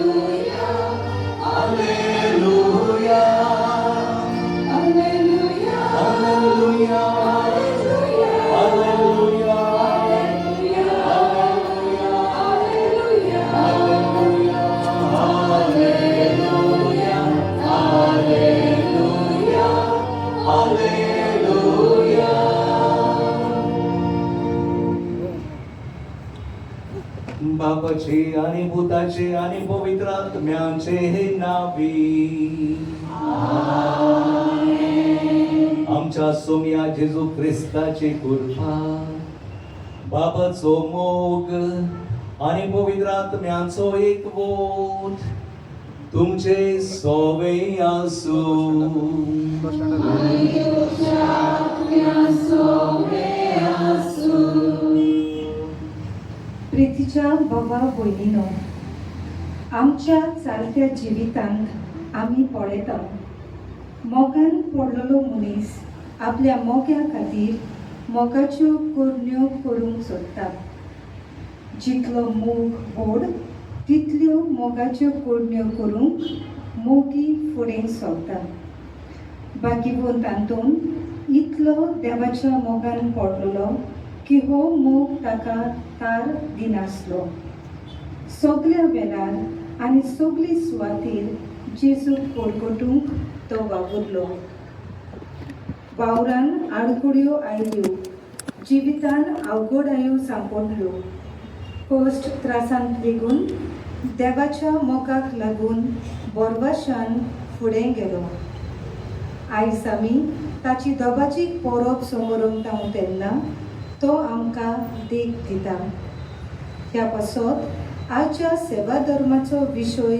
Alleluia. Alleluia. Alleluia. Alleluia. Alleluia. Alleluia. Alleluia. बापाचे आणि भूताचे आणि पवित्र आत्म्याचे नावी. आमच्या सोम्या जेजू ख्रिस्ताची कृपा, बाबाचो मोग आणि पवित्र आत्म्याचो एकवोट तुमचे सोवे आसूं. आनी तुमच्या आत्म्या सोवे आसूं. प्रितीच्या बाबा भयणीनो, आमच्या चालत्या जिवितांत आमी पळयता, मोगान पडलेलो मनीस आपल्या मोग्या खातीर मोगाच्यो करण्यो करूंक सोदता. जितलो मोग व्हड, तितल्यो मोगाच्यो करण्यो करूंक मोगी फुडें सरता. बाकीवंत आंतोन इतलो देवाच्या मोगान पडलेलो की हो मोग ताका तार दिनासलो. सगल्या वेळार आनी सगली सुवातेर जेजूक परगटूंक तो वावुरलो. वावरान आडखळ्यो आयल्यो, जिवितान अवघडायो सांपडल्यो, कश्ट त्रासांत लेगून देवाच्या मोगाक लागून बोरवाशान फुडें गेलो. आयज आमी ताची दबाजीक परब समोरंगता तेन्ना तो आमकां देख दिता. ह्या पासत आजच्या सेवा धर्माचो विशय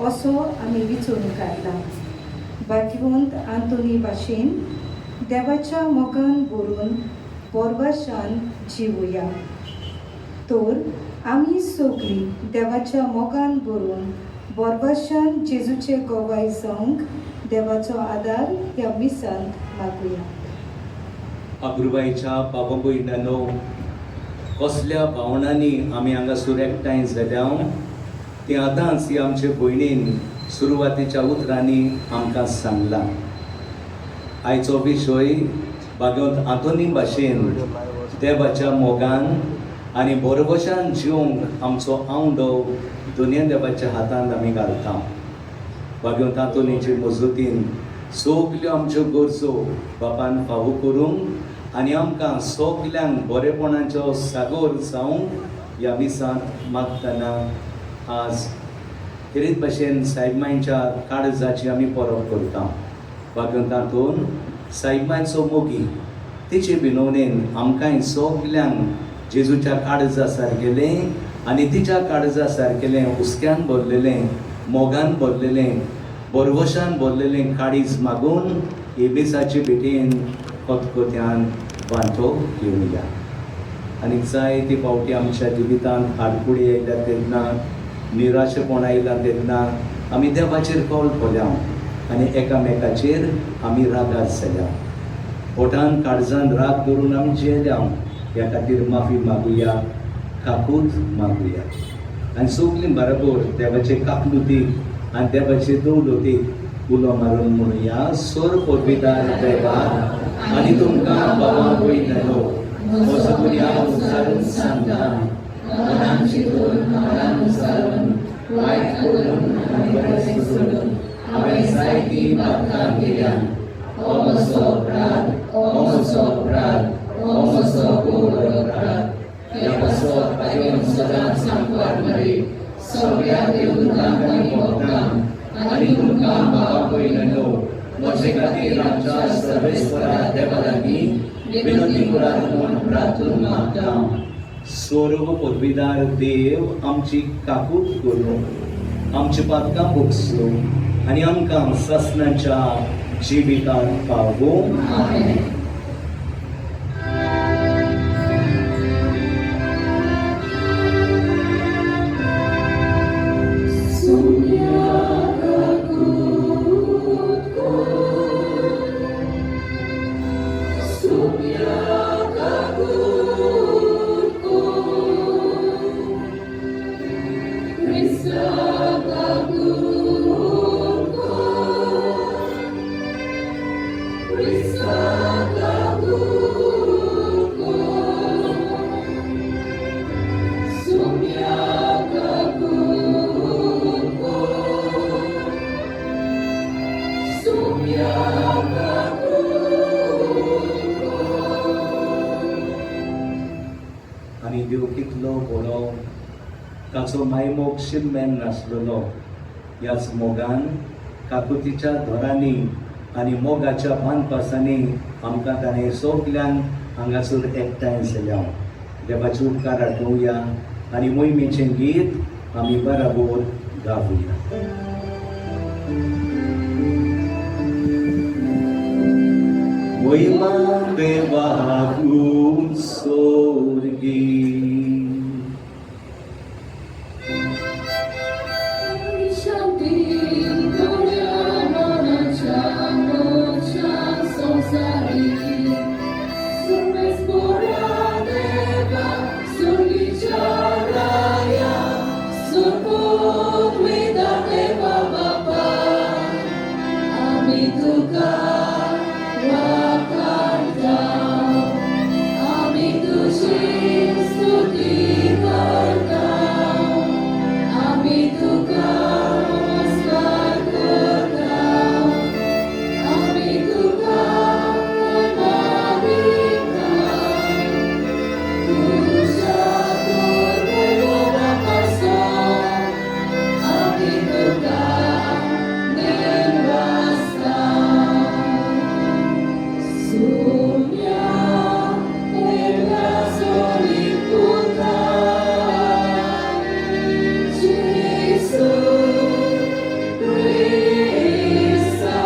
असो आमी विचून काडला, भाग्यवंत आंतोनी भाशेन देवाच्या मोगान भरून बोरवाशान जिवुया. तर आमी सगळीं देवाच्या मोगान भरून बोरवाशान जेजूचे गवाय जावंक देवाचो आदार ह्या मिसांत मागुया. अब्रुबाईच्या बाबा भयणांनो, कसल्या भावनांनी आमी हांगासर एकठांय जाल्या तें आतांच ही आमचे भयणीन सुरवातेच्या उतरांनी आमकां सांगलां. आयचो विशय भाग्यवंत आंतोनी भाशेन देवाच्या मोगान आनी बरोबशान जिवंक आमचो आवंडो दुनिया देवाच्या हातांत आमी घालता. भाग्यवंत आंतोनीचे मजतीन सगल्यो आमच्यो गरजो बापान फावो करूंक आनी आमकां सगल्यांक बरेपणाचो सागोर जावंक ह्या मिसांत मागतना आज खेरीत भाशेन सायबमांयच्या काळजाची आमी परब करता. भाग्यवंत आंतोन सायबमांयचो मोगी, तिचे विनवणेन आमकांय सगल्यांक जेजूच्या काळजा सारकेलें आनी तिच्या काळजा सारकेलें हुस्क्यान भरलेलें, मोगान भरलेलें, बरवशान भरलेलें काळीज मागून हे मिसाचे भेटेन खतखत्यान वांटो घेवया. आनी जायते फावटी आमच्या जिवितांत आडकुळी आयल्या तेन्ना, निराशेपण आयला तेन्ना आमी देवाचेर कॉल कोल्या आनी एकामेकाचेर आमी रागार जाल्या. पोटान काळजान राग धरून आमी जियेल्या. ह्या खातीर माफी मागुया, काकूत मागुया आनी सगलीं बरोबर देवाचे काकलुतीक आनी देवाचे दौलतीक उलो मारून म्हणुया, सोर पदवीदार देवा आनी तुमकां बाबा भयणांनो म्हजो गुन्यांव उचारून सांगता. मनान चिंतून, मनान उचारून, वायट करून आनी बरें सोडून हांवें जायतीं पातकां केल्यां. हो म्हजो अपराध, हो म्हजो अपराध, हो म्हजो खूब व्हड अपराध. ह्या पासत भाग्यवंत सदांच सांकवार मरे, सगळ्या देवदूतांक आनी भक्तांक आनी तुमकां बाबा भयणांनो म्हजे खातीर आमच्या सर्वेस्परा देवा लागीं विनंती करात म्हूण प्रार्थून मागता. सर्व पदवीदार देव आमची काकूत करूं, आमची पातकां भोगसूं आनी आमकां सासणाच्या जिवितांत पावूं. आमेन. Soumya kakut kur, Soumya kakut kur, Krista. कितलो बरो, ताचो मायमोग शिममेन नासलेलो. ह्याच मोगान काकुतीच्या धोरांनी आनी मोगाच्या बांदपासांनी आमकां ताणें सगल्यांक हांगासर एकठांय जाल्या. देवाचे उपकार आठोवया आनी मोहिमेचें गीत आमी बराबर गावया. महिमा देवाक सोर्गी. शांती तुज्या मनाच्या मोच्या संवसारी सुरमेस पुरा देवा सुर्गीच्या राया सुरपूत विदा देवा बापा आमी तुका वाखाणता आमी तुजी स्तुती करता आमी तुका नमस्कार करता आमी तुका महिमा दिता तुज्या दुर्बला पासून आमी तुका दिनवासता. सुम्या एकल्या सोली पुता जेसू क्रिस्ता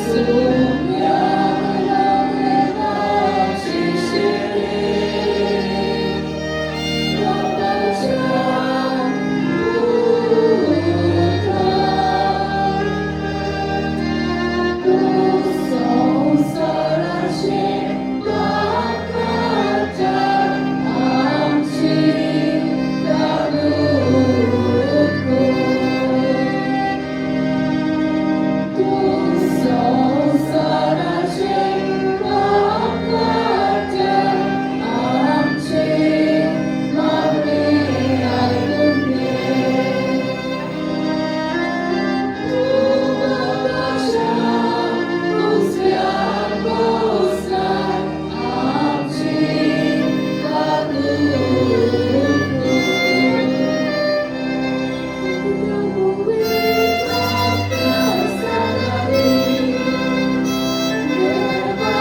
सुम्या देवाची शिरी बापाच्या पुता तूं संवसाराचे पाप काडटा आमची काकूट कर. तूं संवसाराचे पाप काडटा आमचें मागणें आयकून घे. तूं बापाच्या उजव्याक बसला आमची काकूट कर. पवित्र प्रसादांनी देवा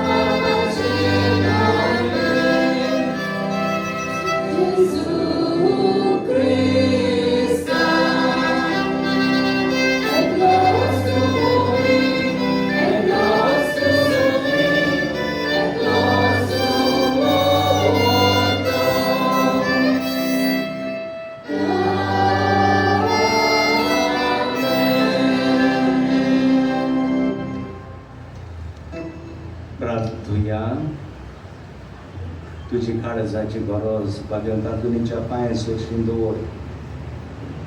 बापाचे नामे जेजू क्रिस्ता et nostro muri, et nostro soli, et nostro morto. Amen. प्रार्थुया. तुजी काळजाची गरज भाग्यवंता तुमीच्या पांय सोशीन दवर.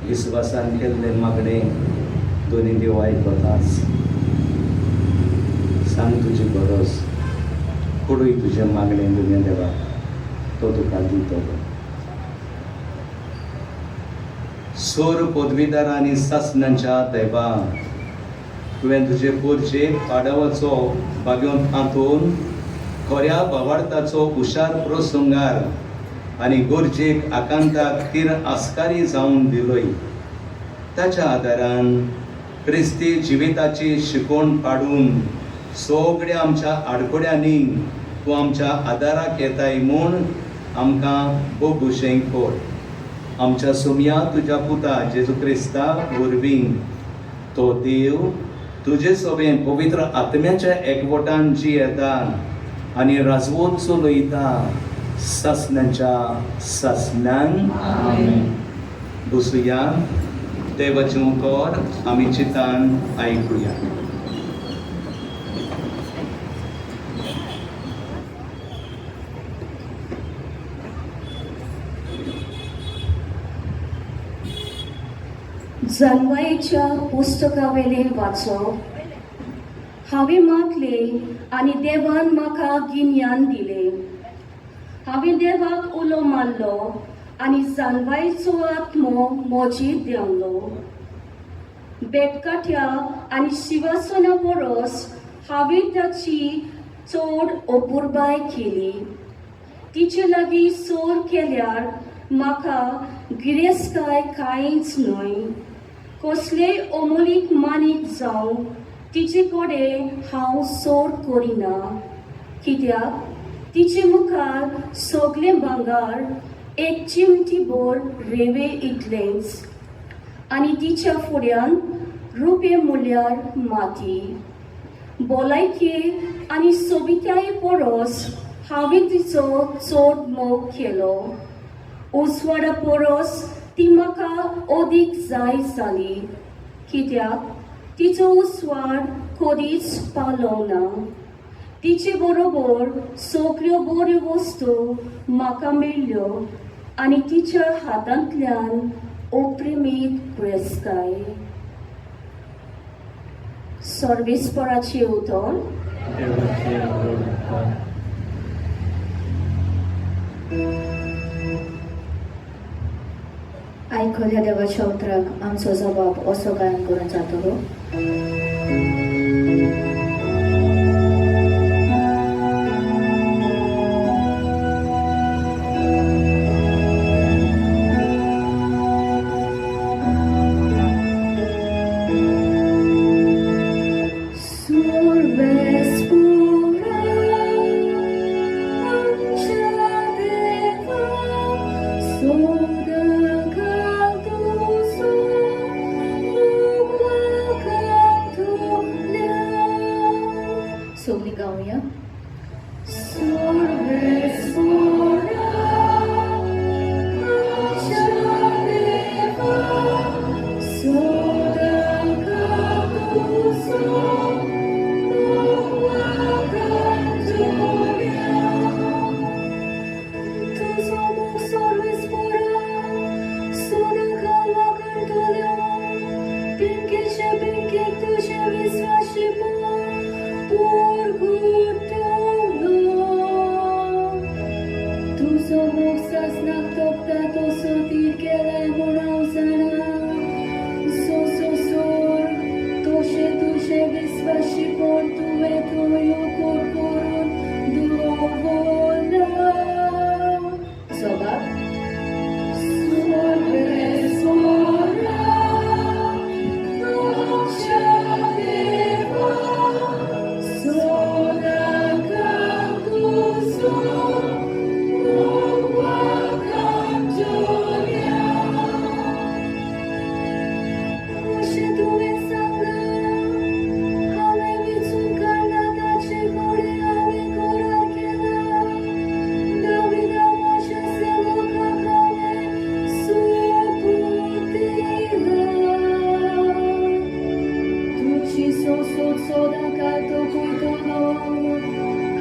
विस्वासान केल्लें मागणें दोनी देव आयकताच. सांग तुजी गरज, कोडूय तुजें मागणें दुनिया देवाक, तो तुका दितलो. सोर पदवीदार आनी सासणाच्या देवा, तुवें तुजे पोरचेक पाडवाचो भाग्यवंत आंतोन खऱ्या भावार्थाचो हुशार प्रसंगार आनी गरजेक आकांताक तीर आस्कारी जावन दिलोय. ताच्या आदारान क्रिस्ती जिविताची शिकवण पाडून सगळ्या आमच्या आडखड्यांनी तूं आमच्या आदाराक येताय म्हूण आमकां बोगुशें कर. आमच्या सोमया तुज्या पुता जेजू क्रिस्ता वरवीं. तो देव तुजे सोबें पवित्र आत्म्याच्या एकवटान जी येता आनी राजवत चलयता सासणाच्या सासणान. आमेन. बसुया. देवाचें उतर आमी चिंतान आयकुया. जाणवायेच्या पुस्तकावेलें वाचप. हांवें मागलें आनी देवान म्हाका गिन्यान दिलें. हांवें देवाक उलो मारलो आनी जाणवायेचो आत्मो म्हजेर देंवलो. बेटकाठ्या आनी शिवासना परस हांवें ताची चड अपुरबाय केली. तिचे लागीं सोर केल्यार म्हाका गिरेस्तकाय कांयच न्हय. कसलेय अमोलीक मानीक जावं तिचे कडेन हांव सोर करिना, कित्याक तिचे मुखार सगळें भांगर एक चिमटी भर रेंवे इतलेंच आनी तिच्या फुड्यान रुपें म्हणल्यार माती. भलायकी आनी सोबिताये परस हांवें तिचो चड मोग केलो. उजवाडा परस ती म्हाका अदीक जाय जाली, कित्याक तिचो उजवाड कदीच पालोवना. तिचे बरोबर सगळ्यो बऱ्यो वस्तू म्हाका मेळ्ळ्यो आनी तिच्या हातांतल्यान अप्रेमीत ग्रेस्ताय. सर्वेस्पराचें उतर. देवाचे उपकार. आयकल्या देवाच्या उतराक आमचो जबाब असो गायन करून जातलो. सर्वेस्परा आमच्या देवा, सदांकाळ तुजो मोग वागतल्या. सगळीं गावया. सर्वेस्परा आमच्या देवा, सदांकाळ तुजो मोग वागतल्या. तुजो मोग सर्वेस्परा सदांकाळ वागतलो, पिळगेच्या पिळगेक तुजें विस्वाशीपण परगटतलो. तुजो मोग सासणाक तोपता तसो तीर केलाय म्हूण हांव जाणा. जसो सोर तशें तुजें विस्वाशीपण तुवें थंय उकत करून दवरलां. जबाब. सर्वेस्परा आमच्या देवा, सदांकाळ तुजो मोग वागतल्या. अशें तुवें सांगलां, हांवें विंचून काडला ताचे कडेन हांवें करार केला, दाविदा म्हज्या सेवकाक हांवें सोपूत दिला. तुजी संसद सदांकाळ तोखयतलो,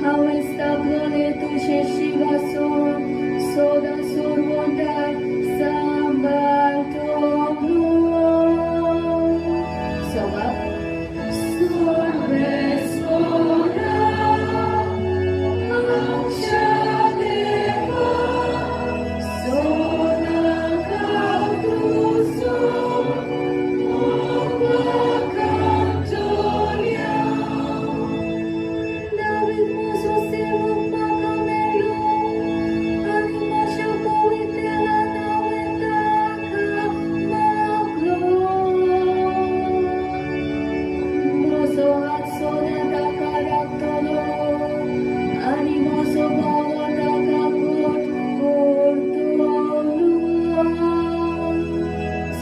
हांवें स्थापलेलें तुजें शिंवासन सदां सरवंटार सांबाळटलो. जबाब. सर्वेस्परा आमच्या देवा, सदांकाळ तुजो मोग वागतल्या. दावीद म्हजो सेवक म्हाका मेळ्ळो आनी म्हज्या पवित्र तेलान हांवें ताका मागलो. म्हजो हात सदां ताका राखतलो आनी म्हजो बावलो ताका घट करतलो.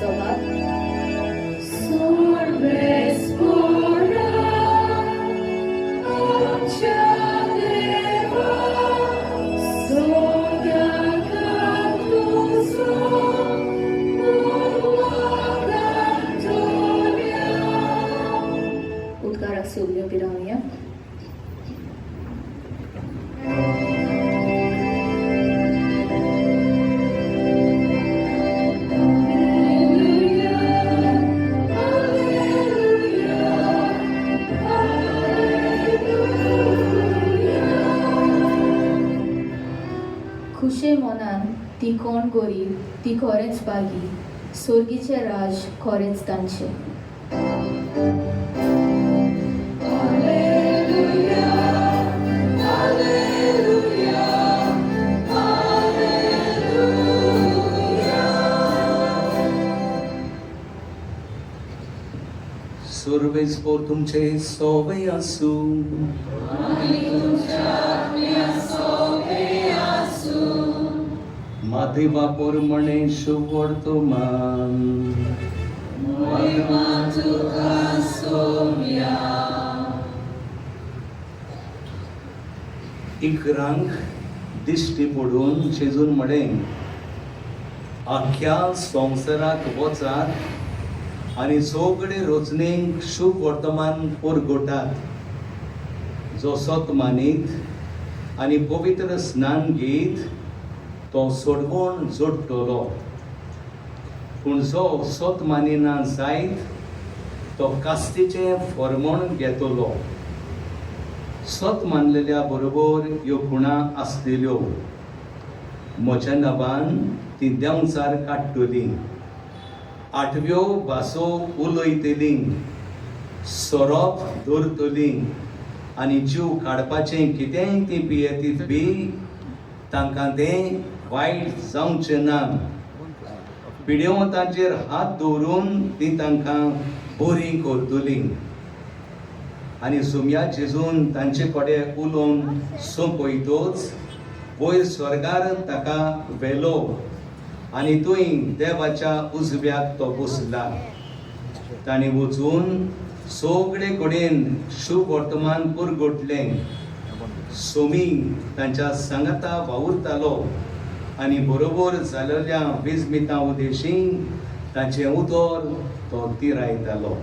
जबाब. सर्वेस्परा आमच्या देवा, सदांकाळ तुजो मोग वागतल्या. उद्गाराक सगल्यो बी रावया. Alleluia, Alleluia, Alleluia. खुशे मनान ती कोण गरीब ती खरेंच भागी, सोर्गीचें राज खरेंच तांचें. Alleluia, Alleluia, सुर्वेस तुमचे सोवे आसूं. माधवा पोरमणे शुवर्तमान. इकरांक दिश्टी पडून जेजून म्हळें, आख्ख्या संवसाराक वचात आनी सगळे रचणेक शुभ वर्तमान परगटात. जो सत मानीत आनी पवित्र स्नान घेत तो सोडवण जोडटलो, पूण जो सत मानिना जायत तो कास्तीचें फॉर्मण घेतलो. सत मानलेल्या बरोबर ह्यो खुणा आसलेल्यो, म्हज्या नांवान ती देंवचार काडटली, आठव्यो भासो उलयतली, सोरोप दवरतली आनी जीव काडपाचें कितेंय ती पियेतीत बी तांकां तें वायट जावचें ना. पिडेवंतांचेर हात दवरून ती तांकां बरी करतली. आनी सुम्या जेजून तांचे कडेन उलोवन सोंपयतोच वयर स्वर्गार ताका व्हेलो आनी थंय देवाच्या उजव्याक तो बसला. ताणें वचून सगळे कडेन शुभ वर्तमान पुरगोटलें. सोमी तांच्या सांगाता वावुरतालो आनी बरोबर जालेल्या विजमिता उदेशी ताचें उतर तो तिरायतालो.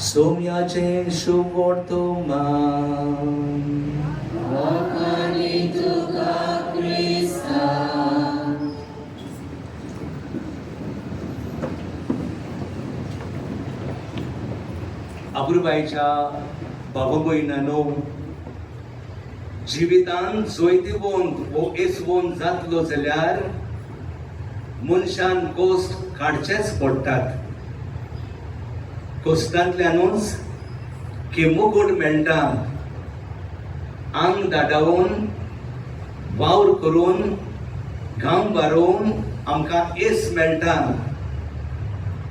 सोम्याचें शुभ वर्तमान. अपुरबायच्या बाबा भयणांनो, जिवितान जैतिवंत वो येसवंत जातलो जाल्यार मनशान कोश्ट काडचेच पडटात. कोश्टांतल्यानूच मुकुट मेळटा. आंग दाडावन वावर करून घाम बारोवन आमकां येस मेळटा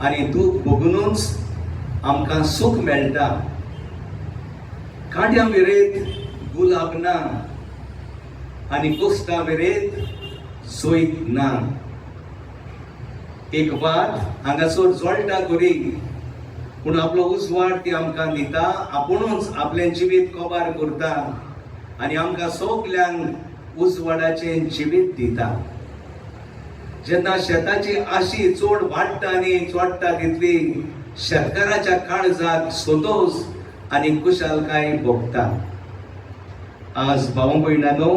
आनी दूख भोगुनूच आमकां सूख मेळटा. कांट्या मेरेत गुलाब ना आनी कोश्टा मेरेत जैत ना. एक वात हांगासर जळटा खरी, पूण आपलो उजवाड ती आमकां दिता. आपुणूच आपलें जिवीत कबार करता आनी आमकां सगल्यांक उजवाडाचें जिवीत दिता. जेन्ना शेताची आशी चड वाडटा आनी चोडटा तितली शेतकाराच्या काळजाक संतोश आनी खुशालकाय भोगता. आज भाव भयणांनो,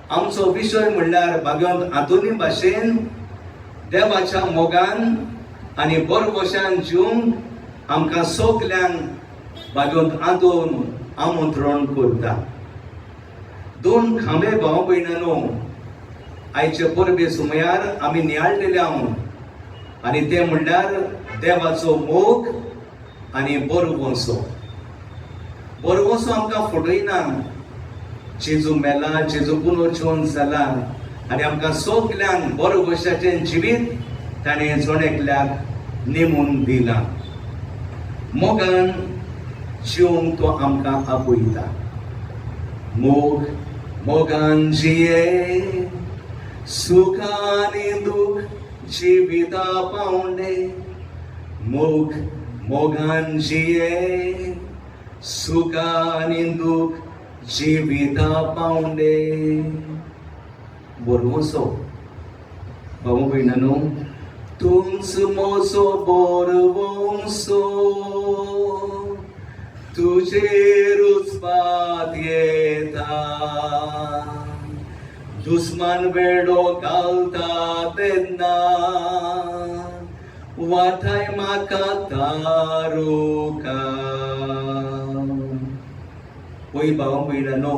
आमचो विशय म्हणल्यार भागवंत आंतोनी भाशेन देवाच्या मोगान आनी बरवशान जिवंक आमकां सगल्यांक भागवंत आंतोन आमंत्रण करता. दोन खांबे भाव भयणांनो आयचे परबे सुमयार आमी नियाळलेले आहोत आनी ते म्हणल्यार देवाचो मोग आनी बरवंसो. बरवंसो आमकां फटयना. जेजू मेला, जेजू पुनर्जीवन जाला आनी आमकां सगल्यांक बरवशाचें जिवीत ताणें जण एकल्याक नेमून दिलां. मोगान जिवंक तो आमकां आपयता. मोग मोगान जिये, सुखानी दुख जिविता पावंडे. मोग मोगान जिये, सुखानी दुख जिविता पावंडे. बरवसो भाऊ भयणांनो, तूंच म्हजो बरवंसो, तुजेरूच पात येता. दुस्मान वेडो घालता तेन्ना वाठाय म्हाका तारुका. पय भाव भयणांनो,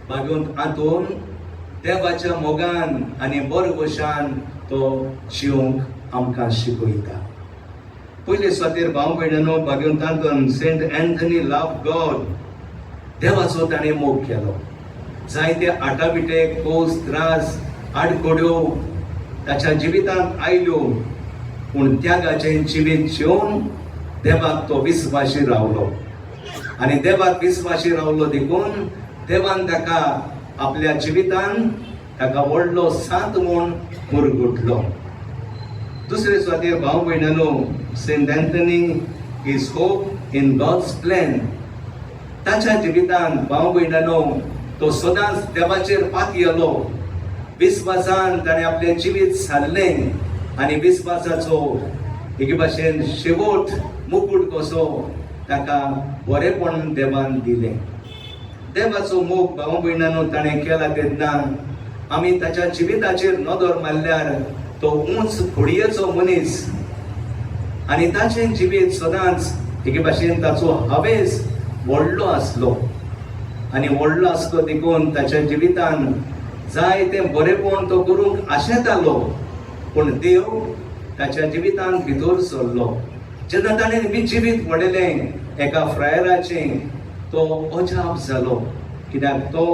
भागवंत आंतोन देवाच्या मोगान आनी बरवशान तो जिवंक आमकां शिकयता. पयले सुवातेर भाव भयणांनो, Bhagwat Anton Saint Anthony love God, देवाचो ताणें मोग केलो. जायते आटाबिटे कोस त्रास आडखड्यो ताच्या जिवितांत आयल्यो, पूण त्यागाचें जिवीत जेवन देवाक तो विस्वाशी रावलो आनी देवाक विस्वाशी रावलो देखून देवान ताका आपल्या जिवितान ताका व्हडलो सांत म्हूण मुरगुटलो. दुसरे सुवातेर भाव भयणांनो, Saint Anthony is hope in God's plan. ताच्या जिवितान भाव भयणांनो तो सदांच देवाचेर पातयेलो. विस्वासान ताणें आपलें जिवीत सारलें आनी विस्वासाचो एके भाशेन शेवट मुकूट कसो ताका बरेपण देवान दिलें. देवाचो मोग भाव भयणांनो ताणें केला तेन्ना आमी ताच्या जिविताचेर नदर मारल्यार तो उंच खोडयेचो मनीस आनी ताचें जिवीत सदांच एके भाशेन ताचो हावेस व्हडलो आसलो आनी व्हडलो आसलो देखून ताच्या जिवितान जाय तें बरेपण तो करूंक आशेतालो, पूण देव ताच्या जिवितान भितर सरलो. जेन्ना ताणें जिवीत पळयलें एका फ्रायराचें, तो अजाप जालो, कित्याक तो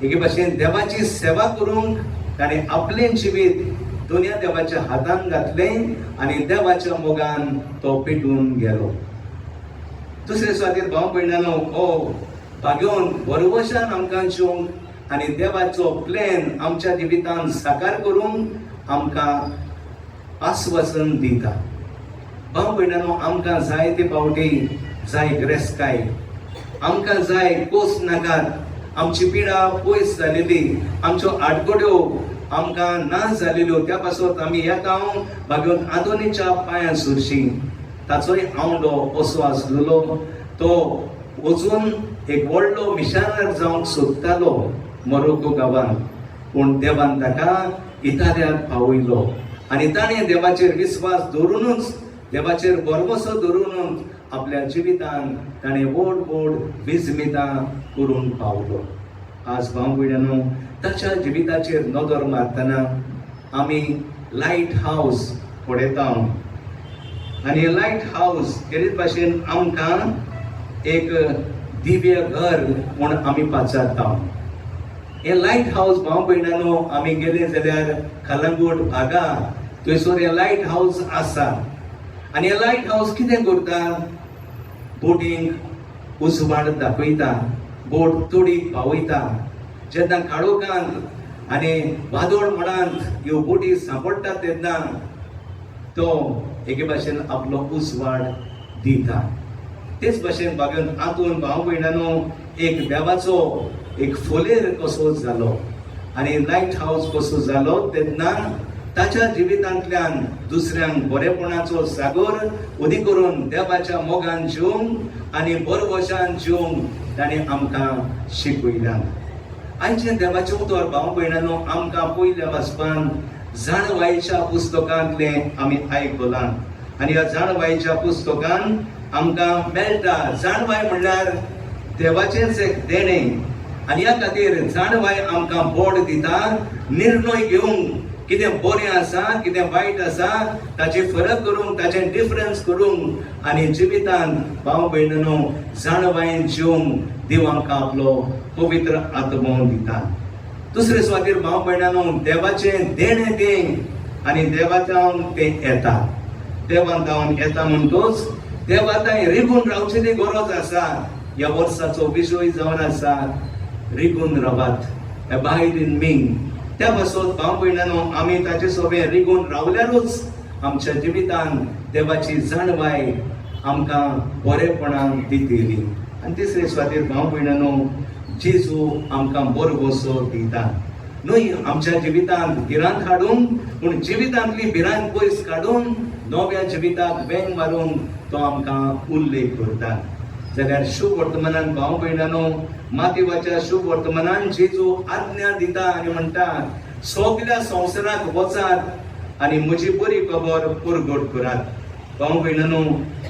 एके भाशेन देवाची सेवा करूंक ताणें आपलें जिवीत दुनिया देवाच्या हातान घातलें आनी देवाच्या मोगान तो पेटून गेलो. दुसरे सुवातेर भाव भयणांनो, हो भाग्योन बरवशान आमकां जेवंक आनी देवाचो प्लॅन आमच्या जिवितान साकार करूंक आमकां आस्वासन दिता. भाव भयणांनो, आमकां जाय ते पावटी जाय ग्रेसकाय, आमकां जाय कोस नाकात, आमची पिडा पयस जालेली, आमच्यो आडखड्यो आमकां ना जालेल्यो, त्या पासत आमी येता भाग्योन आंतोनीच्या पांयां सुरशी. ताचोय आवंडो असो आसलेलो, तो वचून एक व्हडलो मिशनर जावंक सोदतालो मोरोको गांवांत, पूण देवान ताका इतालियाक पावयलो आनी ताणें देवाचेर विस्वास दवरुनूच, देवाचेर भरवसो दवरुनूच आपल्या जिवितान ताणें व्हड व्हड विजमितां करूंक पावलो. आज भाव भयणांनो, ताच्या जिविताचेर नदर मारतना आमी लायट हावस पळयता आनी लायट हावस खेरीत भाशेन आमकां एक दिव्य घर म्हूण आमी पाचारता. हे लायट हावस भाव भयणांनो, आमी गेले जाल्यार कलंगूट भागा थंयसर हे लायट हावस आसा आनी हे लायट हावस कितें करता, बोटींक उजवाड दाखयता, बोट तडीक पावयता. जेन्ना काळोखांत आनी वादळ मडांत ह्यो बोटी सांपडटात तेन्ना तो एके भाशेन आपलो उजवाड दिता. तेच भाशेन बागेन आंतून भाव भयणांनो एक देवाचो एक फोलेर कसो जालो आनी लायट हावस कसो जालो तेन्ना ताच्या जिवितांतल्यान दुसऱ्यांक बरेपणाचो सागर उदी करून देवाच्या मोगान जेवंक आनी बरवशान जेवंक ताणें आमकां शिकयल्यान. आयचें देवाचें उतर भाव भयणांनो आमकां पयल्या वाचपान जाणवायेच्या पुस्तकांतलें आमी आयकलां आनी ह्या जाणवायेच्या पुस्तकान आमकां मेळटा. जाणवाय म्हणल्यार देवाचेंच एक देणें आनी ह्या खातीर जाणवाय आमकां बोड दिता निर्णय घेवंक, कितें बरें आसा कितें वायट आसा ताचे फरक करूंक, ताचें डिफरन्स करूंक आनी जिवितान भाव भयणांनो जाणवायेन जेवंक देव आमकां आपलो पवित्र आत्मो दिता. दुसरे सुवातेर भाव भयणांनो देवाचें देणें तें आनी देवाच्यान तें येता, देवान जावन येता म्हणटोच देवा थंय रिगून रावचेली गरज आसा. ह्या वर्साचो विशय जावन आसा रिगून रावात, एबायड इन मी. त्या पासत भाव भयणांनो आमी ताचे सोबें रिगून रावल्यारूच आमच्या जिवितान देवाची जाणवाय आमकां बरेपणान दितली. आनी तिसरे सुवातेर भाव भयणांनो जेजू आमकां बरवसो दिता, न्हय आमच्या जिवितांत भिरांत हाडूंक, पूण जिवितांतली भिरांत पयस काडून नव्या जिविताक वेंग मारून तो आमकां उल्लेख करता. जाल्यार शुभ वर्तमानान भाव भयणांनो मातेवाच्या शुभ वर्तमानान जेजू आज्ञा दिता आनी म्हणटा सगल्या संवसाराक वचात आनी म्हजी बरी खबर परगट करात. भाव भयणांनो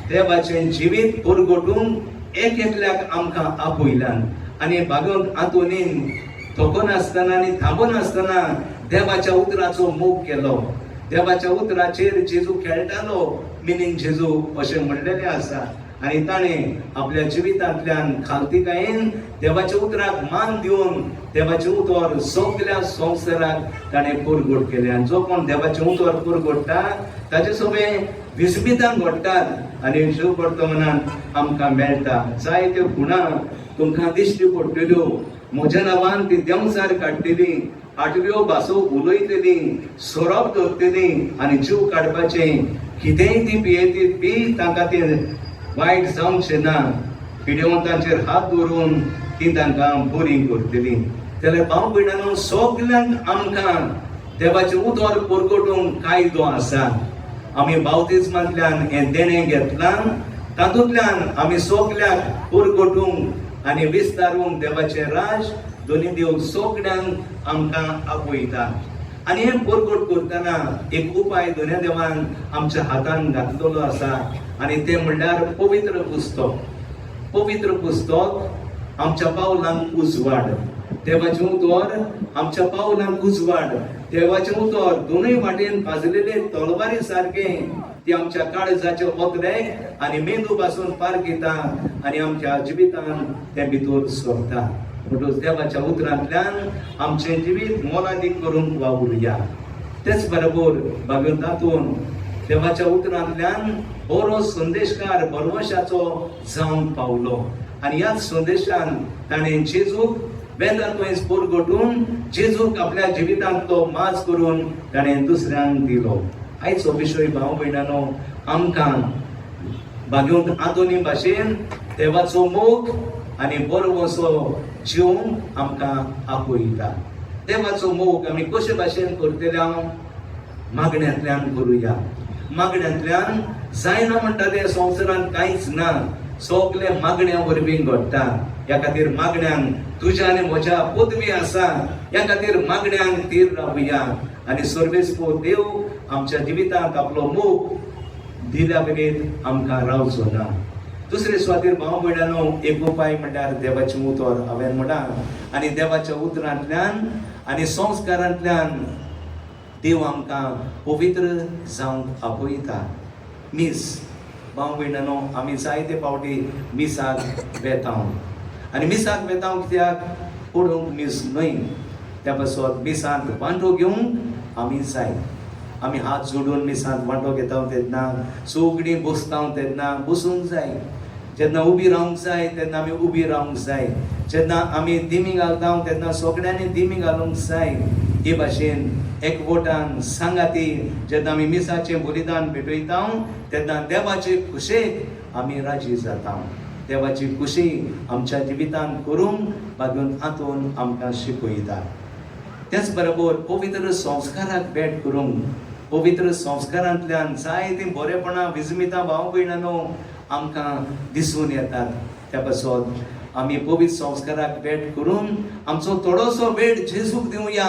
देवाचें जिवीत परगटूंक एक एकल्याक आमकां आपयल्यान आनी बागोवन आंतोनीन थकनासतना आनी थांबनासतना देवाच्या उतराचो मोग केलो. देवाच्या उतराचेर जेजू खेळटालो, मिनींग जेजू अशें म्हणलेलें आसा. आनी ताणें आपल्या जिवितांतल्यान खालतीकायेन देवाच्या उतराक मान दिवन देवाचें उतर सगल्या संवसाराक ताणें पुरगोट केलें. आनी जो कोण देवाचें उतर पुरगोडटा ताचे सोबें विस्मितां घडटात आनी शिव वर्तमानान आमकां मेळटा. जायत्यो खुणां तुमकां दिश्टी पडटल्यो. म्हज्या नांवान ती देंवचार काडटली, आठव्यो भासो उलयतली, सोरोप धरतली आनी जीव काडपाचें कितेंय ती पियेतीत बी तांकां तें वायट जावचें ना. पिडेवंतांचेर हात दवरून ती तांकां बरीं करतली. जाल्यार भाव भयणांनो, सगल्यांक आमकां देवाचें उतर परगटूंक कायदो आसा. आमी बावतिज्मांतल्यान हें देणें घेतलां, तातूंतल्यान आमी सगल्यांक परगटूंक आनी विस्तारूंक देवाचें राज दोनी देव सगल्यांक आमकां आपयता. आनी हें परगट करतना एक उपाय दोन्या देवान आमच्या हातान घातलेलो आसा आनी तें म्हणल्यार पवित्र पुस्तक. पवित्र पुस्तक आमच्या पावलांक उजवाड. देवाचें उतर आमच्या पावलांक उजवाड. देवाचें उतर दोनूय वाटेन पाजलेले तलवारी सारकें ती आमच्या काळजाचे ओतरेक आनी मेंदू पासून पारखिता आनी आमच्या जिवितान तें भितर सरता. म्हणटकच देवाच्या उतरांतल्यान आमचें जिवीत मोलादीक करूंक वावुरुया. तेच बरोबर बाबीन तातूंत देवाच्या उतरांतल्यान बरो संदेशकार बरवशाचो जावंक पावलो आनी ह्याच संदेशान ताणें जेजूक वेदा थंय परगटून जेजूक आपल्या जिवितांतलो माज करून ताणें दुसऱ्यांक दिलो. आयचो विशय भाव भयणानो आमकां भागेवंत आंतोनी भाशेन देवाचो मोग आनी बरो असो जिवंक आमकां आपयता. देवाचो मोग आमी कशे भाशेन करतले? हांव मागण्यांतल्यान करुया. मागण्यांतल्यान जायना म्हणटा तें संवसारांत कांयच ना, सगलें मागण्या वरवीं घडटा. ह्या खातीर मागण्यांक तुज्या आनी म्हज्या पदवी आसा, ह्या खातीर मागण्यांक थीर रावया आनी सर्वेस्पोर देव आमच्या जिवितांत आपलो मोग दिल्या बगैर आमकां रावचो ना. दुसरे सुवातेर भाव भयणानो एक उपाय म्हणल्यार देवाचें उतर हांवें म्हळां आनी देवाच्या उतरांतल्यान आनी संस्कारांतल्यान देव आमकां पवित्र जावंक आपयता. मीस भाव भयणानो आमी जायते फावटी मिसाक वेता आनी मिसाक वेता कित्याक? पळोवंक मीस न्हय, त्या पासत मिसांत वांटो घेवंक आमी जाय. आमी हात जोडून मिसांत वांटो घेता तेन्ना, सगळीं बसता तेन्ना बसूंक जाय. जेन्ना उबी रावंक जाय तेन्ना आमी उबी रावंक जाय. जेन्ना आमी दिमी घालता तेन्ना सगळ्यांनी दिमी घालूंक जाय. हे भाशेन एकवटान सांगाती जेन्ना आमी मिसाचें बलिदान भेटयता तेन्ना देवाचे खुशेक आमी राजी जाता. देवाची खुशी आमच्या जिवितांत करूंक बागून आंतोन आमकां शिकयता. त्याच बरोबर पवित्र संस्काराक भेट करूंक पवित्र संस्कारांतल्यान जायतीं बरेपणां विजमितां भाव भयणानो आमकां दिसून येतात. त्या पासत आमी पवित्र संस्काराक भेट करून आमचो थोडोसो वेळ जेजूक दिवया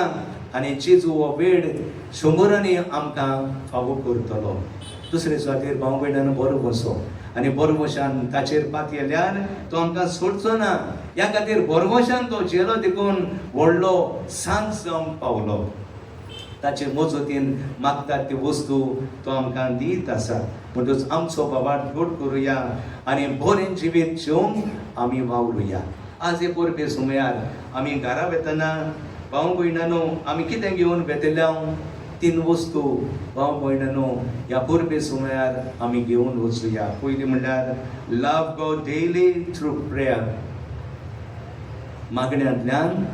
आनी जेजू हो वेळ शंबरांनी आमकां फावो करतलो. दुसरे सुवातेर भाव भयणानो बरो बसो आनी बरवशान ताचेर पातयेल्यार तो आमकां सोडचो ना. ह्या खातीर बरवशान तो झेलो देखून व्हडलो सांत जावंक पावलो. ताचे मजतीन मागतात त्यो वस्तू तो आमकां दीत आसा. म्हणटच आमचो बाबा घट करुया आनी बरें जिवीत जिवंक आमी वावरुया. आज हे परबे सुमयार आमी घरा वेतना भाव भयणानो आमी कितें घेवन वेतले? तीन वस्तू भाव भयणानो ह्या परबे सुमयार आमी घेवन वचुया. पयलीं म्हणल्यार love God daily through prayer. मागण्यांतल्यान